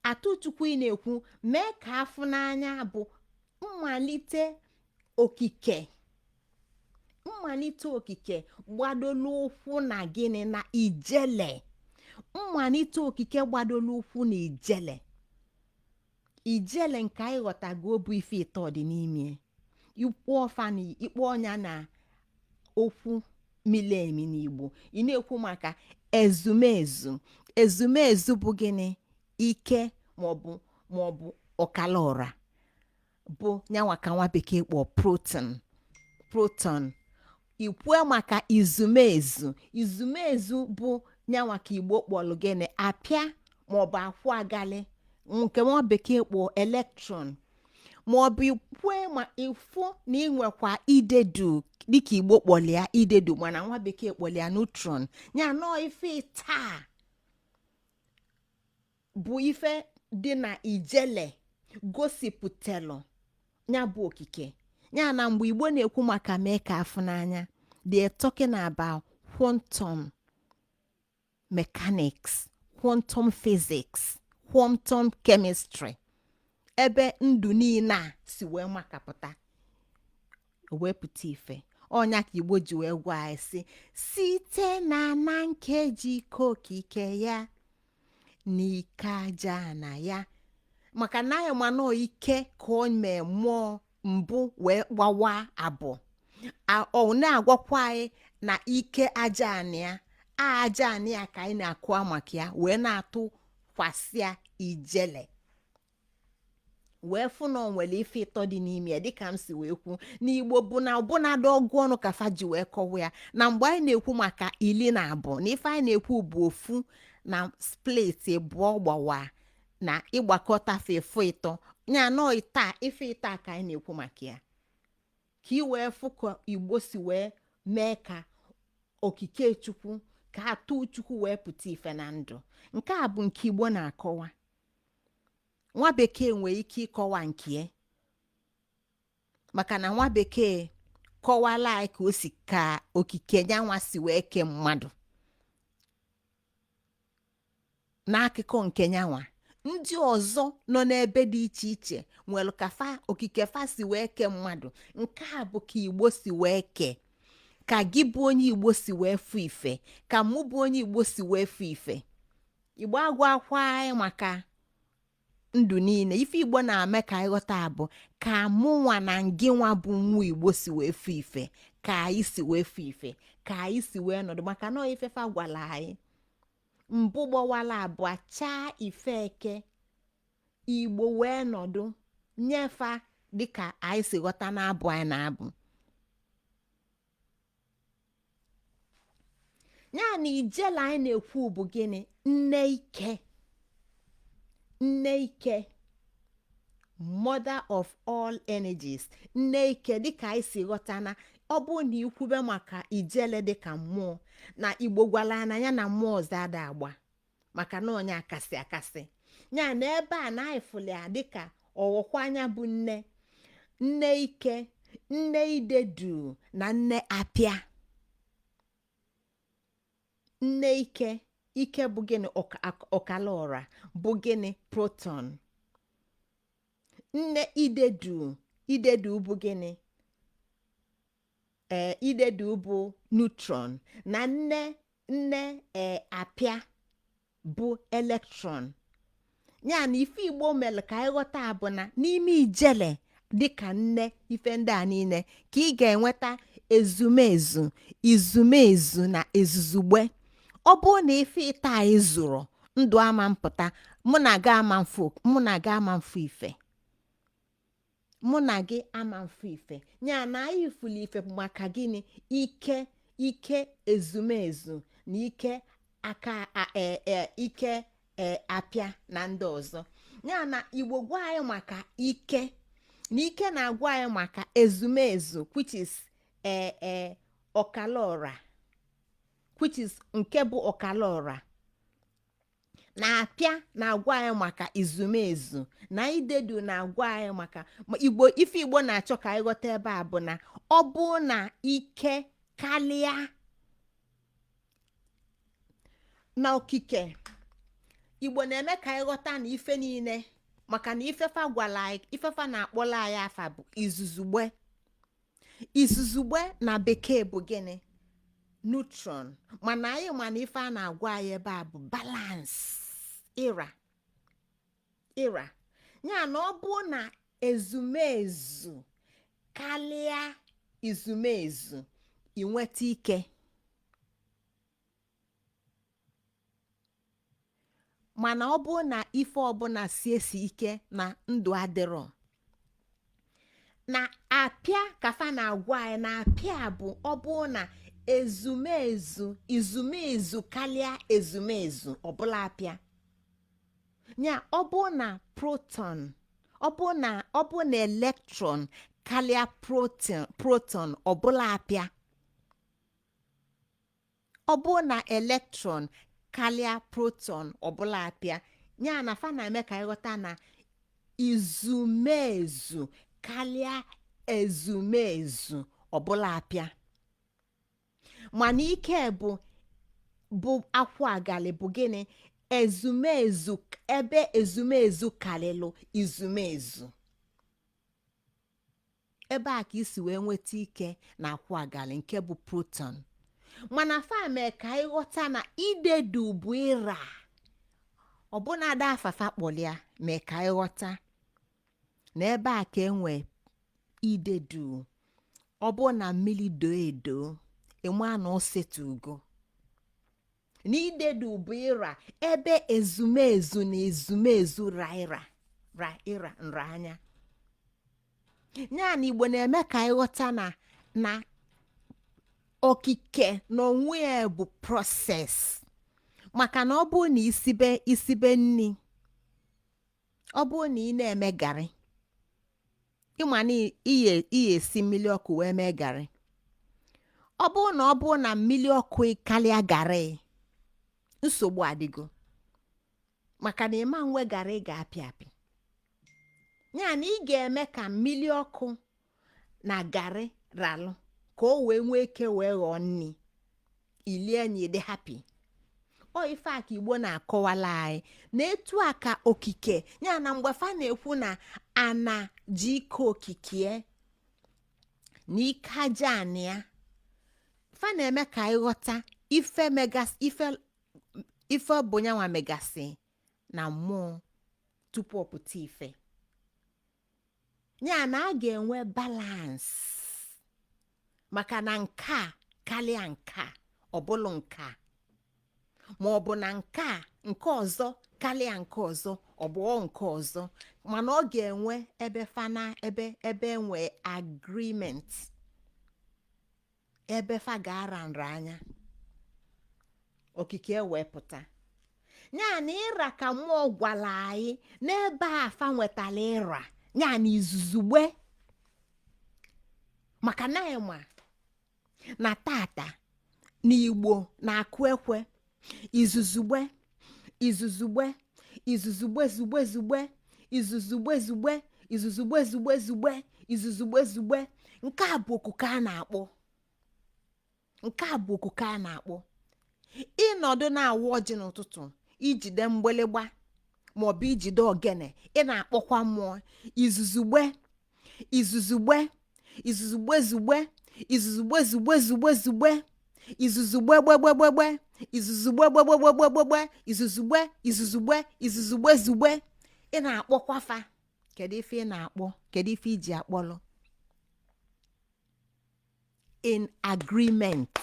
atụ Chukwu ị na-ekwu mee ka afụ n'anya bụ mmalite okike. Mmalite okike gbadolu ụkwụ na gịnị? Na ijele. Mmalite okike gbadolu ụkwụ na ijele. Ijele nke anyị ghọtago bụ ife ịtọ dị n'ime ikwu ọfa na ikpe ọnya na okwu mili emi n'Igbo. Ị na-ekwu maka ezumezu. Ezumezu bụ gịnị? Ike maọbụ ọkala ọra, bụ nyanwa ka nwa bekee kpọọ proton. Proton. Ikwue maka izumezu. Izumezu bụ nyanwa ka Igbo kpọrọ gịnị? Apịa maọbụ akwụ agali, nke nwa bekee kpọọ electron. Maọbụ ikwue ma ịfụ na ị nwekwa idedu, dịka Igbo kpọrọ ya idedu, mana nwa bekee kpọrọ ya neutron. Ya nọọ ife taa bụ ife dị na ijele gosipụtalụ ya bụ okike. Ya na mgbe Igbo na-ekwu maka mee ka afụ n'anya, they are talking about quantum mechanics, quantum physics, quantum chemistry, ebe ndụ niile a si wee makapụta, wee pụta ife. Ọnya ka Igbo ji wee gwa anyị sị, site na na nkeji ike okike ya n'ike aja na ya, maka na anyị ma nọọ ike ka o mee mmụọ mbụ wee gbawa abụọ. Ọ na-agwakwa anyị na ike aja anị ya, aja anị ya ka anyị na-akụwa maka ya, wee na-atụkwasị ya ijele, wee fụ na ọ nwere ife ịtọ dị n'ime ya. Dịka m si wee kwu n'Igbo bụ na ọbụnadị ọgụ ọnụ ka fa ji wee kọwa ya, na mgbe anyị na-ekwu maka 12, na ife anyị na-ekwu bụ ofu na split abụọ gbawa na ịgbakọta fefu ịtọ ya nọ taa. Ife ịtọ ka anyị na-ekwu maka ya, ka ị wee fụ ka Igbo si wee mee ka okike Chukwu, ka atụ Chukwu wee pụta ife na ndụ. Nke a bụ nke Igbo na-akọwa. Nwa bekee nwere ike ịkọwa nke ya, maka na nwa bekee kọwala anyị ka o si ka okike nyanwa si wee kee mmadụ n'akụkọ nke nyanwa. Ndị ọzọ nọ n'ebe dị iche iche nwere ka fa okike fa si wee kee mmadụ. Nke a bụ ka Igbo si wee kee, ka gị bụ onye Igbo si wee fụ ife, ka mụ bụ onye Igbo si wee fụ ife. Igbo agwa akwa anyị maka ndụ niile. Ife Igbo na-eme ka anyị ghọta bụ ka mụnwa na ngịnwa bụ nwa Igbo si wee fụ ife, ka anyị si wee fụ ife, ka anyị si wee nọdụ, maka na ifefa gwara anyị mbụ gbawala abụọ chaa ife eke Igbo wee nọdụ nyefa, dịka anyị si ghọta na-abụ anyị na-abụ ya. Na ijele anyị na-ekwu bụ gịnị? Nne ike, nne ike, mother of all energies, nne ike. Dịka anyị si ghọta na ọ bụrụ na ikwube maka ijele dịka mmụọ, na Igbo gwara na ya na mmụọ ọzọ ada agba, maka na onye akasị akasị ya na ebe a na anyị fụlụ ya dịka ọghọkwa anya bụ nne, nne ike, nne idedu na nne apịa. Nne ike, ike bụ gịnị? Ọkala ọra bụ gịnị? Proton. Nne idedu, idedu bụ gịnị? Ee, idedu bụ neutron. Na nne ee apịa bụ electron. Ya na ife Igbo mere ka anyị ghọta bụ na n'ime ijele dịka nne ife ndị a niile ka ị ga-enweta ezumezu, izumezu na ezuzugbe. Ọ bụrụ na ife ịta anyị zụrụ ndụ ama mpụta, mụ na gị ama mfu, mụ na gị ama mfu ife, mụ na gị ama mfu ife. Ya na anyị fuli ife bụ maka gịnị? Ike, ike ezumezu na ike aka ike apịa na ndị ọzọ. Ya na Igbo gwa anyị maka ike, na ike na-agwa anyị maka ezumezu, which is ọkalaọra, which is nke bụ ọkalaọra, na-apịa na-agwa anyị maka izumezu, na idedu na-agwa anyị maka Igbo. Ife Igbo na-achọ ka anyị ghọta ebe a bụ na ọ bụ na ike kalịa na okike. Igbo na-eme ka anyị ghọta na ife niile, maka na ifefa gwara anyị, ifefa na-akpọla anyị afa bụ izuzugbe. Izuzugbe na Bekee bụ gịnị? Neutron. Mana anyị ma na ife a na-agwa anyị ebe a bụ balance, ịra ịra. Ya na ọ bụ na ezumezu kalịa izumezu, inweta ike. Mana ọ bụ na ife ọbụla si esi ike na ndụ adịrọ. Na apịa ka fa na-agwa anyị na apịa bụ ọ bụ na ezumezu, izumezu kalịa ezumezu, ọbụla apịa. Ya ọ bụ na proton, ọ bụ na electron kalịa proton, ọbụla apịa. Ọ bụ na electron kalịa proton, ọbụla apịa. Ya na fa na-eme ka anyị ghọta na izumezu kalịa ezumezu, ọbụla apịa. Mana ike bụ akwụ agali bụ gịnị? Ezumezu, ebe ezumezu kalịlụ izumezu, ebe a ka isi wee nweta ike na akwụ agali nke bụ proton. Mana fa mee ka anyị ghọta na idedu bụ ịra, ọbụna ada afafa kpọlịa mee ka anyị ghọta na ebe a ka enwe idedu. Ọ bụ na mmiri doo edo, ịma na o setugo. Na idedu bụ ịra, ebe ezumezu na ezumezu ra ịra ra ịra nra anya. Ya na Igbo na-eme ka anyị ghọta na okike na onwe ya bụ process. Maka na ọ bụrụ na isibe nni, ọ bụrụ na ị na-eme garị, ịma na iye esi mmiri ọkụ wee mee garị. Ọ bụrụ na mmiri ọkụ karịa garị, nsogbu adịgo, maka na ịma nwe garị ga-apị apị. Ya na ị ga-eme ka mmiri ọkụ na garị ralụ ka o wee nwee ike wee ghọọ nni ilie nya dị happy. Ọ ife a ka Igbo na-akọwala anyị na etu a ka okike ya. Na mgbe fa na-ekwu na ana ji ike okike na ike aja anị ya, fa na-eme ka anyị ghọta ife megasị, ife bụ nyanwa megasị na mmụọ tupu ọ pụta ife. Ya na a ga-enwe balance, maka na nke a karịa nke a, ọ bụlụ nke a, ma ọ bụ na nke a nke ọzọ karịa nke ọzọ, ọ bụ nke ọzọ. Mana ọ ga-enwe ebe fana ebe enwe agreement, ebe fa ga-ara nra anya, okike wee pụta. Ya na ịra ka mmụọ gwara anyị n'ebe a fa nwetara ịra, ya na izuzugbe. Maka na ịma na tata na Igbo na-akụ ekwe izuzugbe, izuzugbe, izuzugbe, zugbe, zugbe, izuzugbe, zugbe, izuzugbe, zugbe, zugbe, izuzugbe, zugbe. Nke a bụ okuko a na-akpọ, nke a bụ okuko a na-akpọ ịnọdụ na-awa ọjị n'ụtụtụ, ijide mgbịlịgba maọbụ ijide ogene, ị na-akpọkwa mmụọ izuzugbe, izuzugbe, izuzugbe, zugbe, izuzugbe, zugbe, zugbe, zugbe, izuzugbe, gbegbegbe, izuzugbe, gbegbegbegbegbe, izuzugbe, izuzugbe, izuzugbe, zugbe. Ị na-akpọkwa fa. Kedu ife ị na-akpọ? Kedu ife iji akpọlụ? In agreement.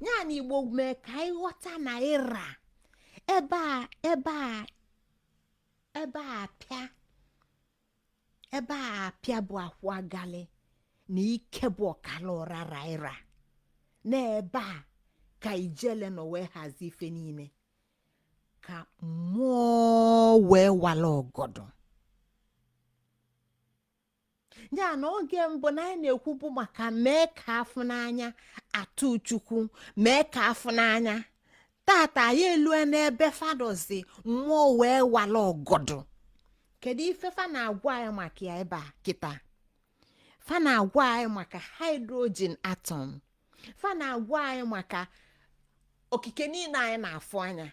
Ya na Igbo mee ka anyị ghọta na ịra ebe a ebe a ebe a apịa ebe a apịa bụ akwụ agali na ike bụ ọkala ụra raira na ebe a ka ijele nọ wee hazie ife niile ka mmụọ wee wala ọgọdọ. Ya na oge mbụ na anyị na-ekwu bụ maka mee ka afụ n'anya atụ Chukwu, mee ka afụ n'anya. Tata anyị elue n'ebe fa nọzi mmụọ wee wala ọgọdọ. Kedu ife fa na-agwa anyị maka ya ebe a kịta? Fa na-agwa anyị maka hydrogen atom. Fa na-agwa anyị maka okike niile anyị na-afụ anya,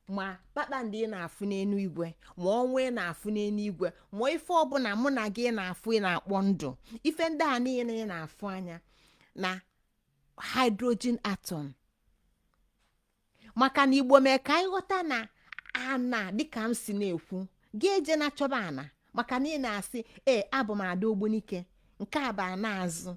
ma kpakpando ị na-afụ n'enu igwe, ma ọnwa ị na-afụ n'enu igwe, ma ife ọbụla mụ na gị na-afụ ị na-akpọ ndụ, ife ndị a niile ị na-afụ anya na hydrogen atom. Maka na Igbo mee ka anyị ghọta na ana, dịka m si na-ekwu, gị eje na chọba ana, maka na ị na-asị, ee, abụ m ada Ogbunike, nke a bụ ana azụ,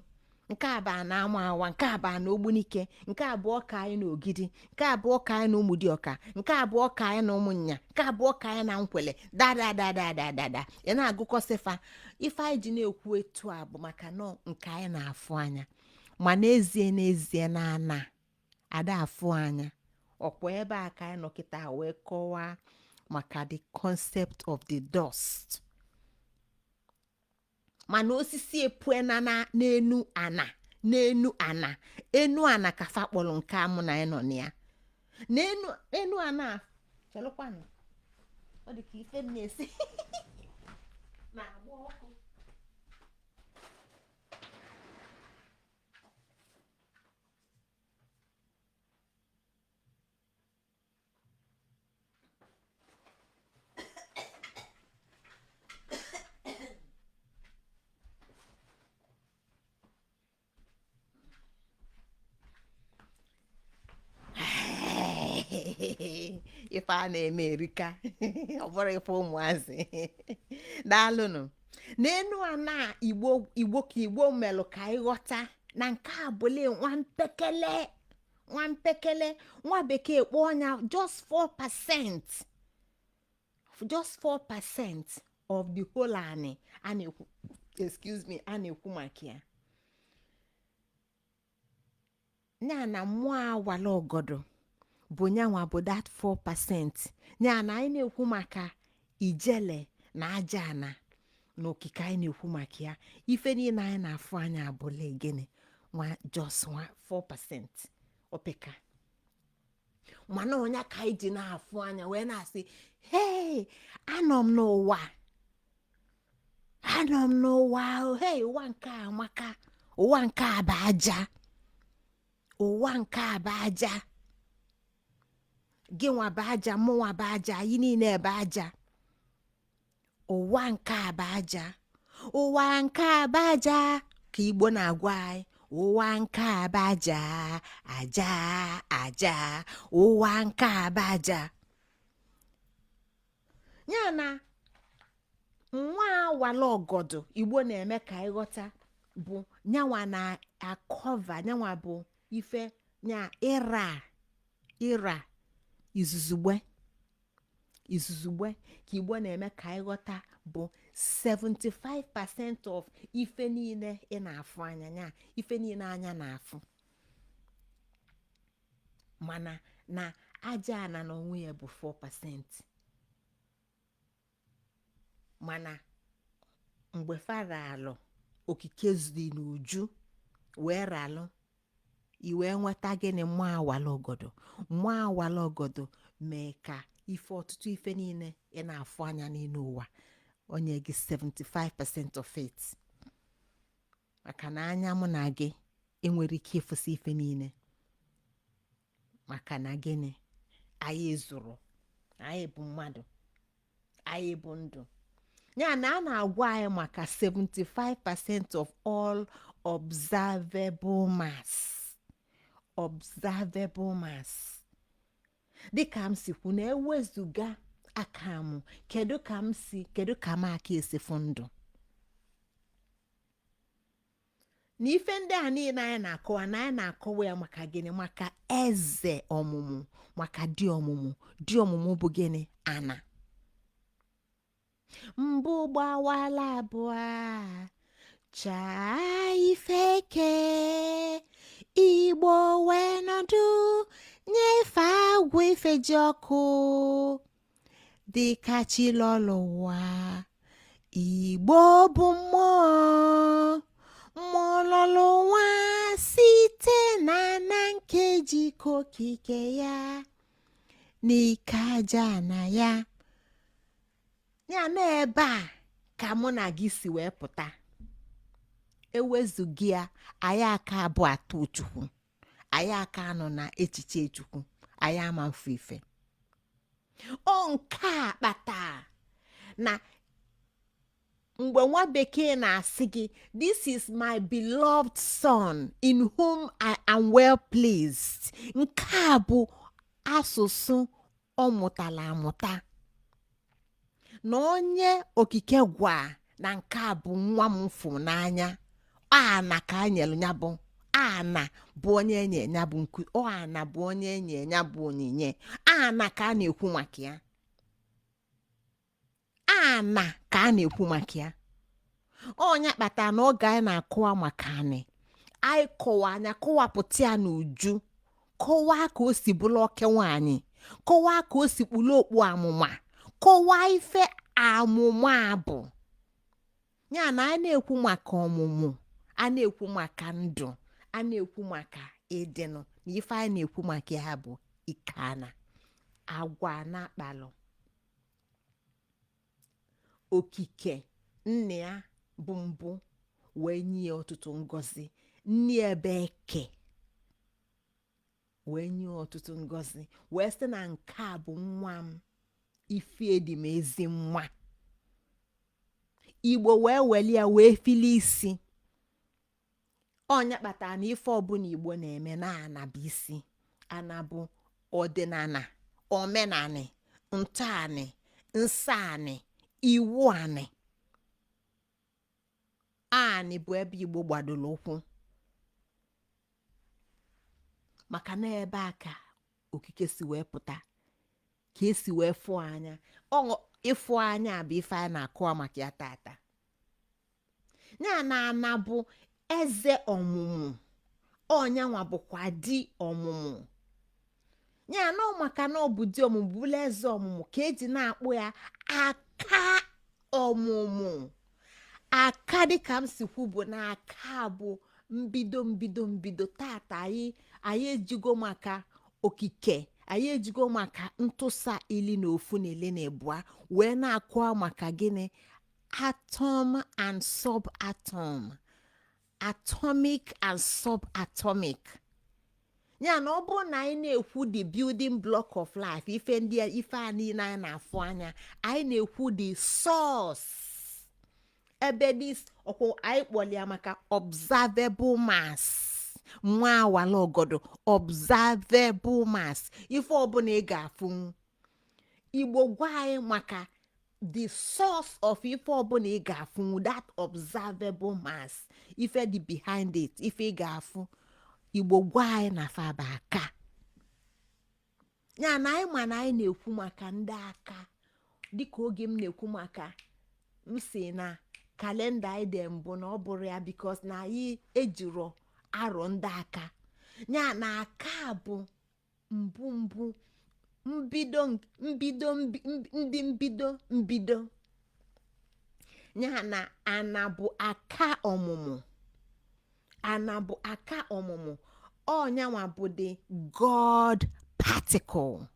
nke a bụ ana ama awa, nke a bụ ana Ogbunike, nke a bụ ọka anyị na Ogidi, nke a bụ ọka anyị na Ụmụdịọka, nke a bụ ọka anyị na Ụmụnya, nke a bụ ọka anyị na Nkwele, dadadadadadada. Ị na-agụkọsị fa. Ife anyị ji na-ekwu etu a bụ maka nọ nke anyị na-afụ anya, ma n'ezie n'ezie na ana ada afụ anya. Ọkwa ebe a ka anyị nọ kịta wee kọwaa maka the concept of the dust. Mana osisi epuena na n'enu ana, n'enu ana, enu ana ka fa kpọrọ nke a mụ na anyị nọ na ya, n'enu enu ana. Chelụkwanụ, ọ dị ka ife m na-esi na-agba ọkụ. Ife a na-eme erika, ọ bụrụ ife ụmụazị. Daalụnụ. N'enu ana Igbo, Igbo ka Igbo melụ ka anyị ghọta na nke a bụle nwa mpekele, nwa mpekele, nwa bekee kpọọ ya just 4%, just 4% of the whole anị a na-ekwu, excuse me, a na-ekwu maka ya. Ya na mmụọ awala ọgọdọ bụ nyanwa bụ that 4%. Ya na anyị na-ekwu maka ijele na aja ana na okike anyị na-ekwu maka ya, ife niile anyị na-afụ anya abụla gịnị? Nwa just nwa 4% opeka, mana ọnya ka anyị ji na-afụ anya wee na-asị, hei, anọ m n'ụwa, anọ m n'ụwa, hei, ụwa nke a amaka, ụwa nke a bụ aja, ụwa nke a bụ aja, gị nwa bụ aja, mụnwa bụ aja, anyị niile bụ aja, ụwa nke a bụ aja, ụwa nke a bụ aja, ka Igbo na-agwa anyị, ụwa nke a bụ aja, aja, aja, ụwa nke a bụ aja. Ya na nwa awala ọgọdọ Igbo na-eme ka anyị ghọta bụ nyanwa na-acover, nyanwa bụ ife nya ịra ịra izuzugbe, izuzugbe ka Igbo na-eme ka anyị ghọta bụ 75% of ife niile ị na-afụ anya, nya ife niile anya na-afụ. Mana na aja ana na onwe ya bụ 4%. Mana mgbe fa ralụ okike dị n'uju wee ralụ, i wee nweta gịnị? Mmụọ awala ọgọdọ. Mmụọ awala ọgọdọ mee ka ife ọtụtụ ife niile ị na-afụ anya n'elu ụwa onye gị 75% of it, maka na anya mụ na gị enwere ike ịfụsị ife niile, maka na gịnị? Anyị zụrụ, anyị bụ mmadụ, anyị bụ ndụ. Ya na a na-agwa anyị maka 75% of all observable mass, observable mass. Dịka m si kwu na ewezuga aka m, kedu ka m si, kedu ka m aka esifu ndụ? Na ife ndị a niile anyị na-akọwa na anyị na-akọwa ya maka gịnị? Maka eze ọmụmụ, maka di ọmụmụ. Di ọmụmụ bụ gịnị? Ana. Mbụ gbawala abụọ, chaa ifeke, Igbo wee nọdụ nyefe agwụ ife ji ọkụ dịka chi lọlụ ụwa. Igbo bụ mmụọ, mmụọ lọlụ ụwa site na na nkeji okike ya n'ike aja na ya. Ya na ebe a ka mụ na gị si wee pụta. Ewezuga ya, anyị aka abụ atụ Chukwu, anyị aka nọ na echiche Chukwu, anyị ama mfu ife. Ọ nke a kpata na mgbe nwa bekee na-asị gị, "This is my beloved son in whom I am well pleased," nke a bụ asụsụ ọ mụtara amụta na onye okike gwa na nke a bụ nwa m fụ n'anya. Ana ka a nyere ya, bụ ana bụ onye enye ya bụ nku ọ, ana bụ onye enye ya bụ onyinye. Ana ka a na-ekwu maka ya, ana ka a na-ekwu maka ya. Ọnya kpatara na oge anyị na-akọwa maka anị, anyị kọwa anya, kọwapụta ya n'uju, kọwaa ka o si bụrụ oke nwaanyị, kọwaa ka o si kpulu okpu amụma, kọwaa ife amụma bụ ya. Na anyị na-ekwu maka ọmụmụ, a na-ekwu maka ndụ, a na-ekwu maka ịdịnụ, na ife anyị na-ekwu maka ya bụ ike ana, agwa na-akpalụ okike. Nna ya bụ mbụ wee nye ya ọtụtụ ngọzi. Nne ebe eke wee nye ya ọtụtụ ngọzi, wee sị na nke a bụ nwa m, ife dị m ezi nwa. Igbo wee weli ya wee fili isi. Ọnya kpatara na ife ọbụla Igbo na-eme na ana bụ isi. Ana bụ ọdịnala, omenanị, ntọanị, nsọ anị, iwu anị. Anị bụ ebe Igbo gbadoro ụkwụ, maka na ebe a ka okike si wee pụta, ka esi wee fụọ anya. Ọ ịfụ anya bụ ife anyị na-akụwa maka ya tata. Ya na ana bụ eze ọmụmụ, ọnyanwa bụkwa di ọmụmụ. Ya na ọ maka na ọ bụ di ọmụmụ, bụla eze ọmụmụ, ka eji na-akpụ ya aka ọmụmụ. Aka, dịka m si kwu, bụ na aka bụ mbido, mbido, mbido. Tata anyị ejigo maka okike, anyị ejigo maka ntụsa 11 na 12 wee na-akụwa maka gịnị? Atom and subatom, atomic and subatomic. Ya na ọ bụrụ na anyị na-ekwu the building block of life, ife ndị ife a niile anyị na-afụ anya, anyị na-ekwu the source ebe this ọkwụ anyị kpọrọ ya maka observable mass. Nwa awala ọgọdọ observable mass, ife ọbụla ị ga-afụ. Igbo gwa anyị maka the source of ife ọbụla ị ga-afụ, that observable mass, ife dị behind it, ife ị ga-afụ. Igbo gwa anyị na faba aka. Ya na anyị ma na anyị na-ekwu maka ndị aka, dịka oge m na-ekwu maka m si na kalenda anyị dị mbụ na ọ bụrụ ya, because na anyị ejiro arọ ndị aka. Ya na aka bụ mbụ mbụ, mbido, mbido, ndị mbido, mbido. Ya na ana bụ aka ọmụmụ, ana bụ aka ọmụmụ. Ọnyanwa bụ the God particle.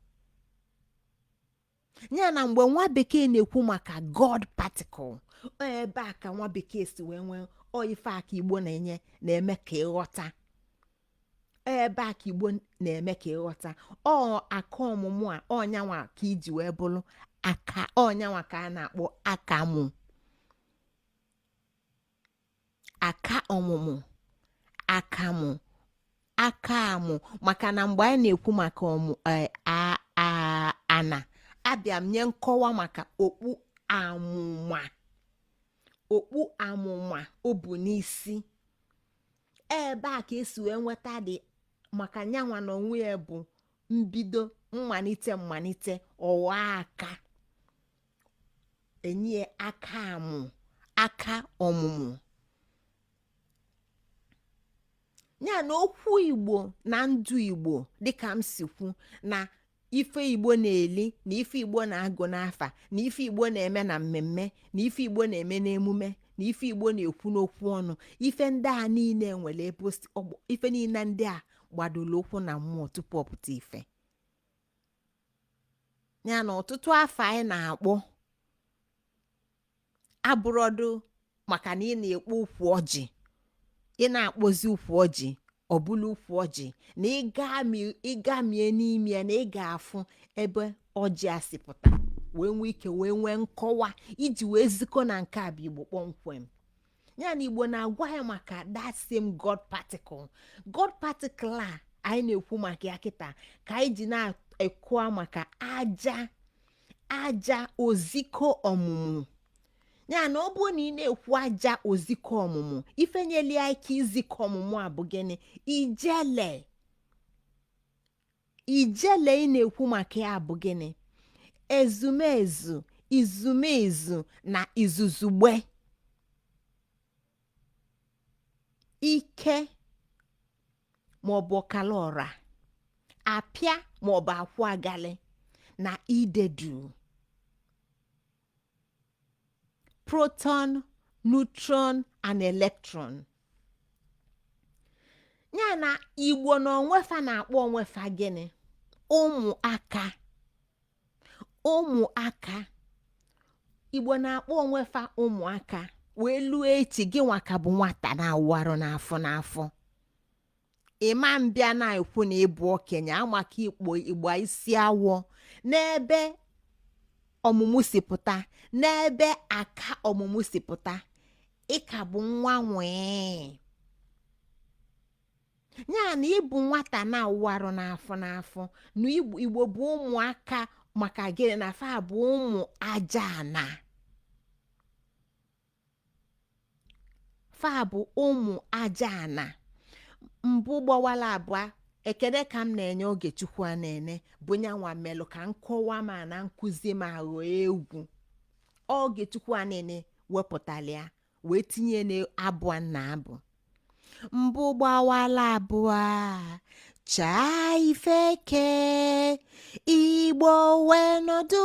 Ya na mgbe nwa bekee na-ekwu maka God particle, ọ ebe a ka nwa bekee si wee nwee ọ ife aka Igbo na-enye na-eme ka ịghọta. Ebe a ka Igbo na-eme ka ịghọta ọ aka ọmụmụ a. Ọnyanwa ka iji wee bụrụ aka, ọnyanwa ka a na-akpọ akamụ, aka ọmụmụ, akamụ, aka amụ. Maka na mgbe anyị na-ekwu maka ọmụ a a ana, abịa m nye nkọwa maka okpu amụma, okpu amụma o bu n'isi. Ebe a ka esi wee nweta dị maka nyanwa na onwe ya bụ mbido, mmalite, mmalite ọwa aka enye aka amụ aka ọmụmụ ya na okwu Igbo na ndụ Igbo. Dịka m si kwu na ife Igbo na-eli na ife Igbo na-agụ n'afa na ife Igbo na-eme na mmemme na ife Igbo na-eme n'emume na ife Igbo na-ekwu n'okwu ọnụ, ife ndị a niile nwere ebe ife niile ndị a gbadoro ụkwụ na mmụọ tupu ọ pụta ife ya. Na ọtụtụ afa anyị na-akpọ abụrọdụ maka na ị na-ekpo ukwu ọjị, ị na-akpọzi ukwu ọjị, ọ bụla ukwu ọjị na ịgamie n'ime ya na ị ga-afụ ebe ọjị a si pụta, wee nwee ike wee nwee nkọwa iji wee zikọ na nke a bụ Igbo kpọmkwem. Ya na Igbo na-agwa ya maka that same God particle. God particle a anyị na-ekwu maka ya kịta ka anyị ji na-ekwu maka aja, aja ozikọ ọmụmụ. Ya na ọ bụrụ na ị na-ekwu aja ozikọ ọmụmụ, ife nyeli ya ike izikọ ọmụmụ a bụ gịnị? Ijele. Ijele ị na-ekwu maka ya bụ gịnị? Ezumezu, izumezu na izuzugbe, ike maọbụ ọkala ọra, apịa maọbụ akwụ agali na idedu, proton, neutron and electron. Ya na Igbo na onwefa na-akpọ onwefa gịnị? Ụmụaka. Ụmụaka. Igbo na-akpọ onwefa ụmụaka wee luo echi. Gị nwa ka bụ nwata na-awụ arụ n'afọ n'afọ, ịma mbịa na-ekwu na ịbụ okenye amaka ikpo igba isi awọ n'ebe ọmụmụ si pụta, n'ebe aka ọmụmụ si pụta, ị ka bụ nwa nwee. Ya na ịbụ nwata na-awụ arụ n'afọ n'afọ na Igbo bụ ụmụaka. Maka gịnị? Na fa bụ ụmụ aja ana, fa bụ ụmụ aja ana. Mbụ gbawala abụọ, ekele ka m na-enye Ogechukwu Anene bụ nyanwa melụ ka nkọwa ma na nkụzi m aghọ egwu. Ogechukwu Anene wepụtara ya wee tinye n'abụ a na abụ mbụ gbawala abụọ chaa ifeke Igbo wee nọdụ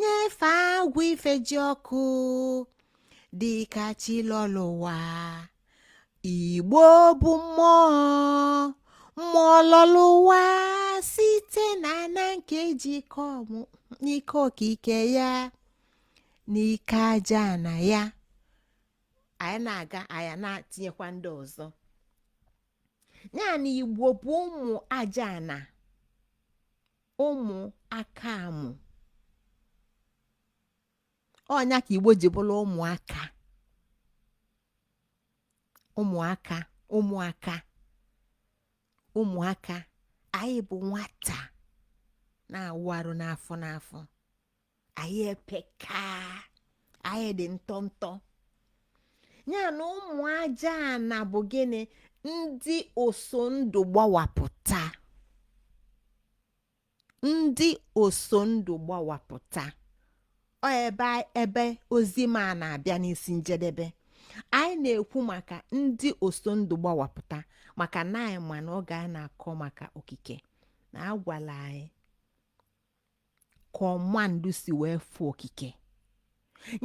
nyefe agwụ ife ji ọkụ dịka chi lọlụ ụwa. Igbo bụ mmụọ, mmụọ lọlụ ụwa site na na nke jikọ n'ike okike ya n'ike aja na ya. Anyị na-aga, anyị na-atinyekwa ndị ọzọ. Ya na Igbo bụ ụmụ aja ana, ụmụ aka amụ. Ọ nya ka Igbo ji bụrụ ụmụaka, ụmụaka, ụmụaka, ụmụaka. Anyị bụ nwata na-awụ arụ n'afọ n'afọ. Anyị epeka, anyị dị ntọntọ. Ya na ụmụ aja ana bụ gịnị? Ndị osondụ gbawapụta, ndị osondụ gbawapụta. Ọ ebe ebe ozi m a na-abịa n'isi njedebe. Anyị na-ekwu maka ndị osondụ gbawapụta maka na anyị ma na oge a na-akọ maka okike na agwala anyị ka ọmandụ si wee fụ okike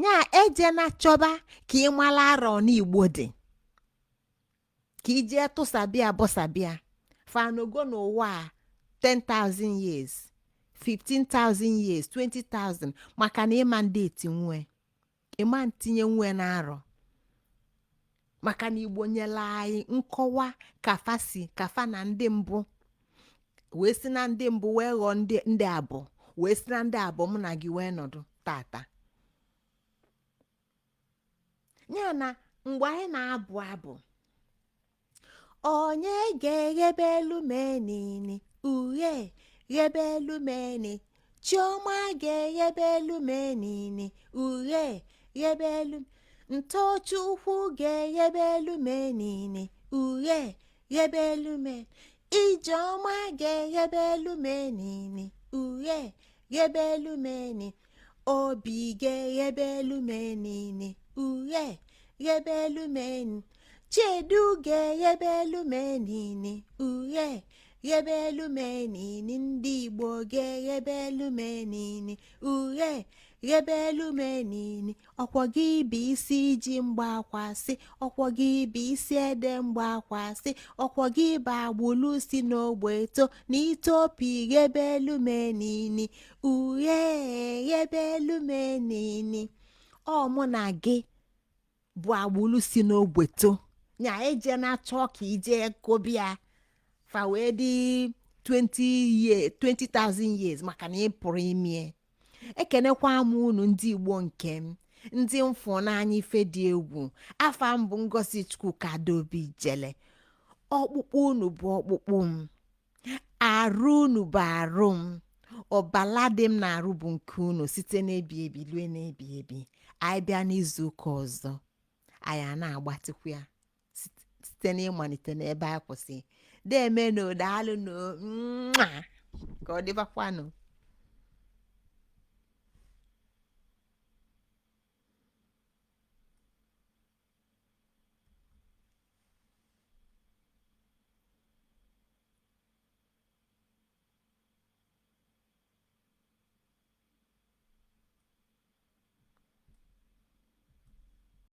ya. Eje na chọba ka ị mara arọ n'Igbo dị ka ije tụsabịa bọsabịa fanogo n'ụwa a 10,000 years, 15,000 years, 20,000, maka na ịma ndị etinwe ịma ntinye nwe na-arọ, maka na Igbo nyere anyị nkọwa ka fa si ka fa na ndị mbụ wee si na ndị mbụ wee ghọọ ndị ndị abụọ, wee si na ndị abụọ mụ na gị wee nọdụ tata. Ya na mgbe anyị na-abụ abụ, onye ga-eghebe elu menini uhie ghebe elu meni, Chioma ga-eghebe elu menini uhie ghebe elu, Ntochukwu ga-eghebe elu menini Ughe ghebe elume, ijeọma ga-eghebe elumenini. Ughe ghebe elumeni, obi ga-eghebe elumenini. Ughe ghebe elumeni, chiedu ga-eghebe elumenini. Ughe ghebe elumenini, ndị Igbo ga-eghebe elumenini. Ughe ghebe elumenini, ọkwọ gị bụ isi ji mgbakwasị, ọkwọ gị bụ isi ede mgbakwasị, ọkwọ gị bụ agbụlụ si n'ogbe eto na itopi. Ghebe elumenini, ughe ghebe elumenini. Ọ mụ na gị bụ agbụlụ si n'ogbe to nya eje na-achọ ka ije kobia fa wee dị 20 years, 20,000 years, maka na ị pụrụ imie. Ekenekwa m unu, ndị Igbo nke m, ndị mfụ n'anya. Ife dị egwu. Afa m bụ Ngozi Chukwuka Adaobi Jele. Ọkpụkpụ unu bụ ọkpụkpụ m, arụ unu bụ arụ m, ọbala dị m na-arụ bụ nke unu, site n'ebi ebi lue n'ebi ebi. Anyị bịa n'izu ụka ọzọ, anyị a na-agbatịkwa ya site n'ịmalite n'ebe anyị kwụsị. Deemenu, daalụ nụ, ka ọ dịbakwanụ.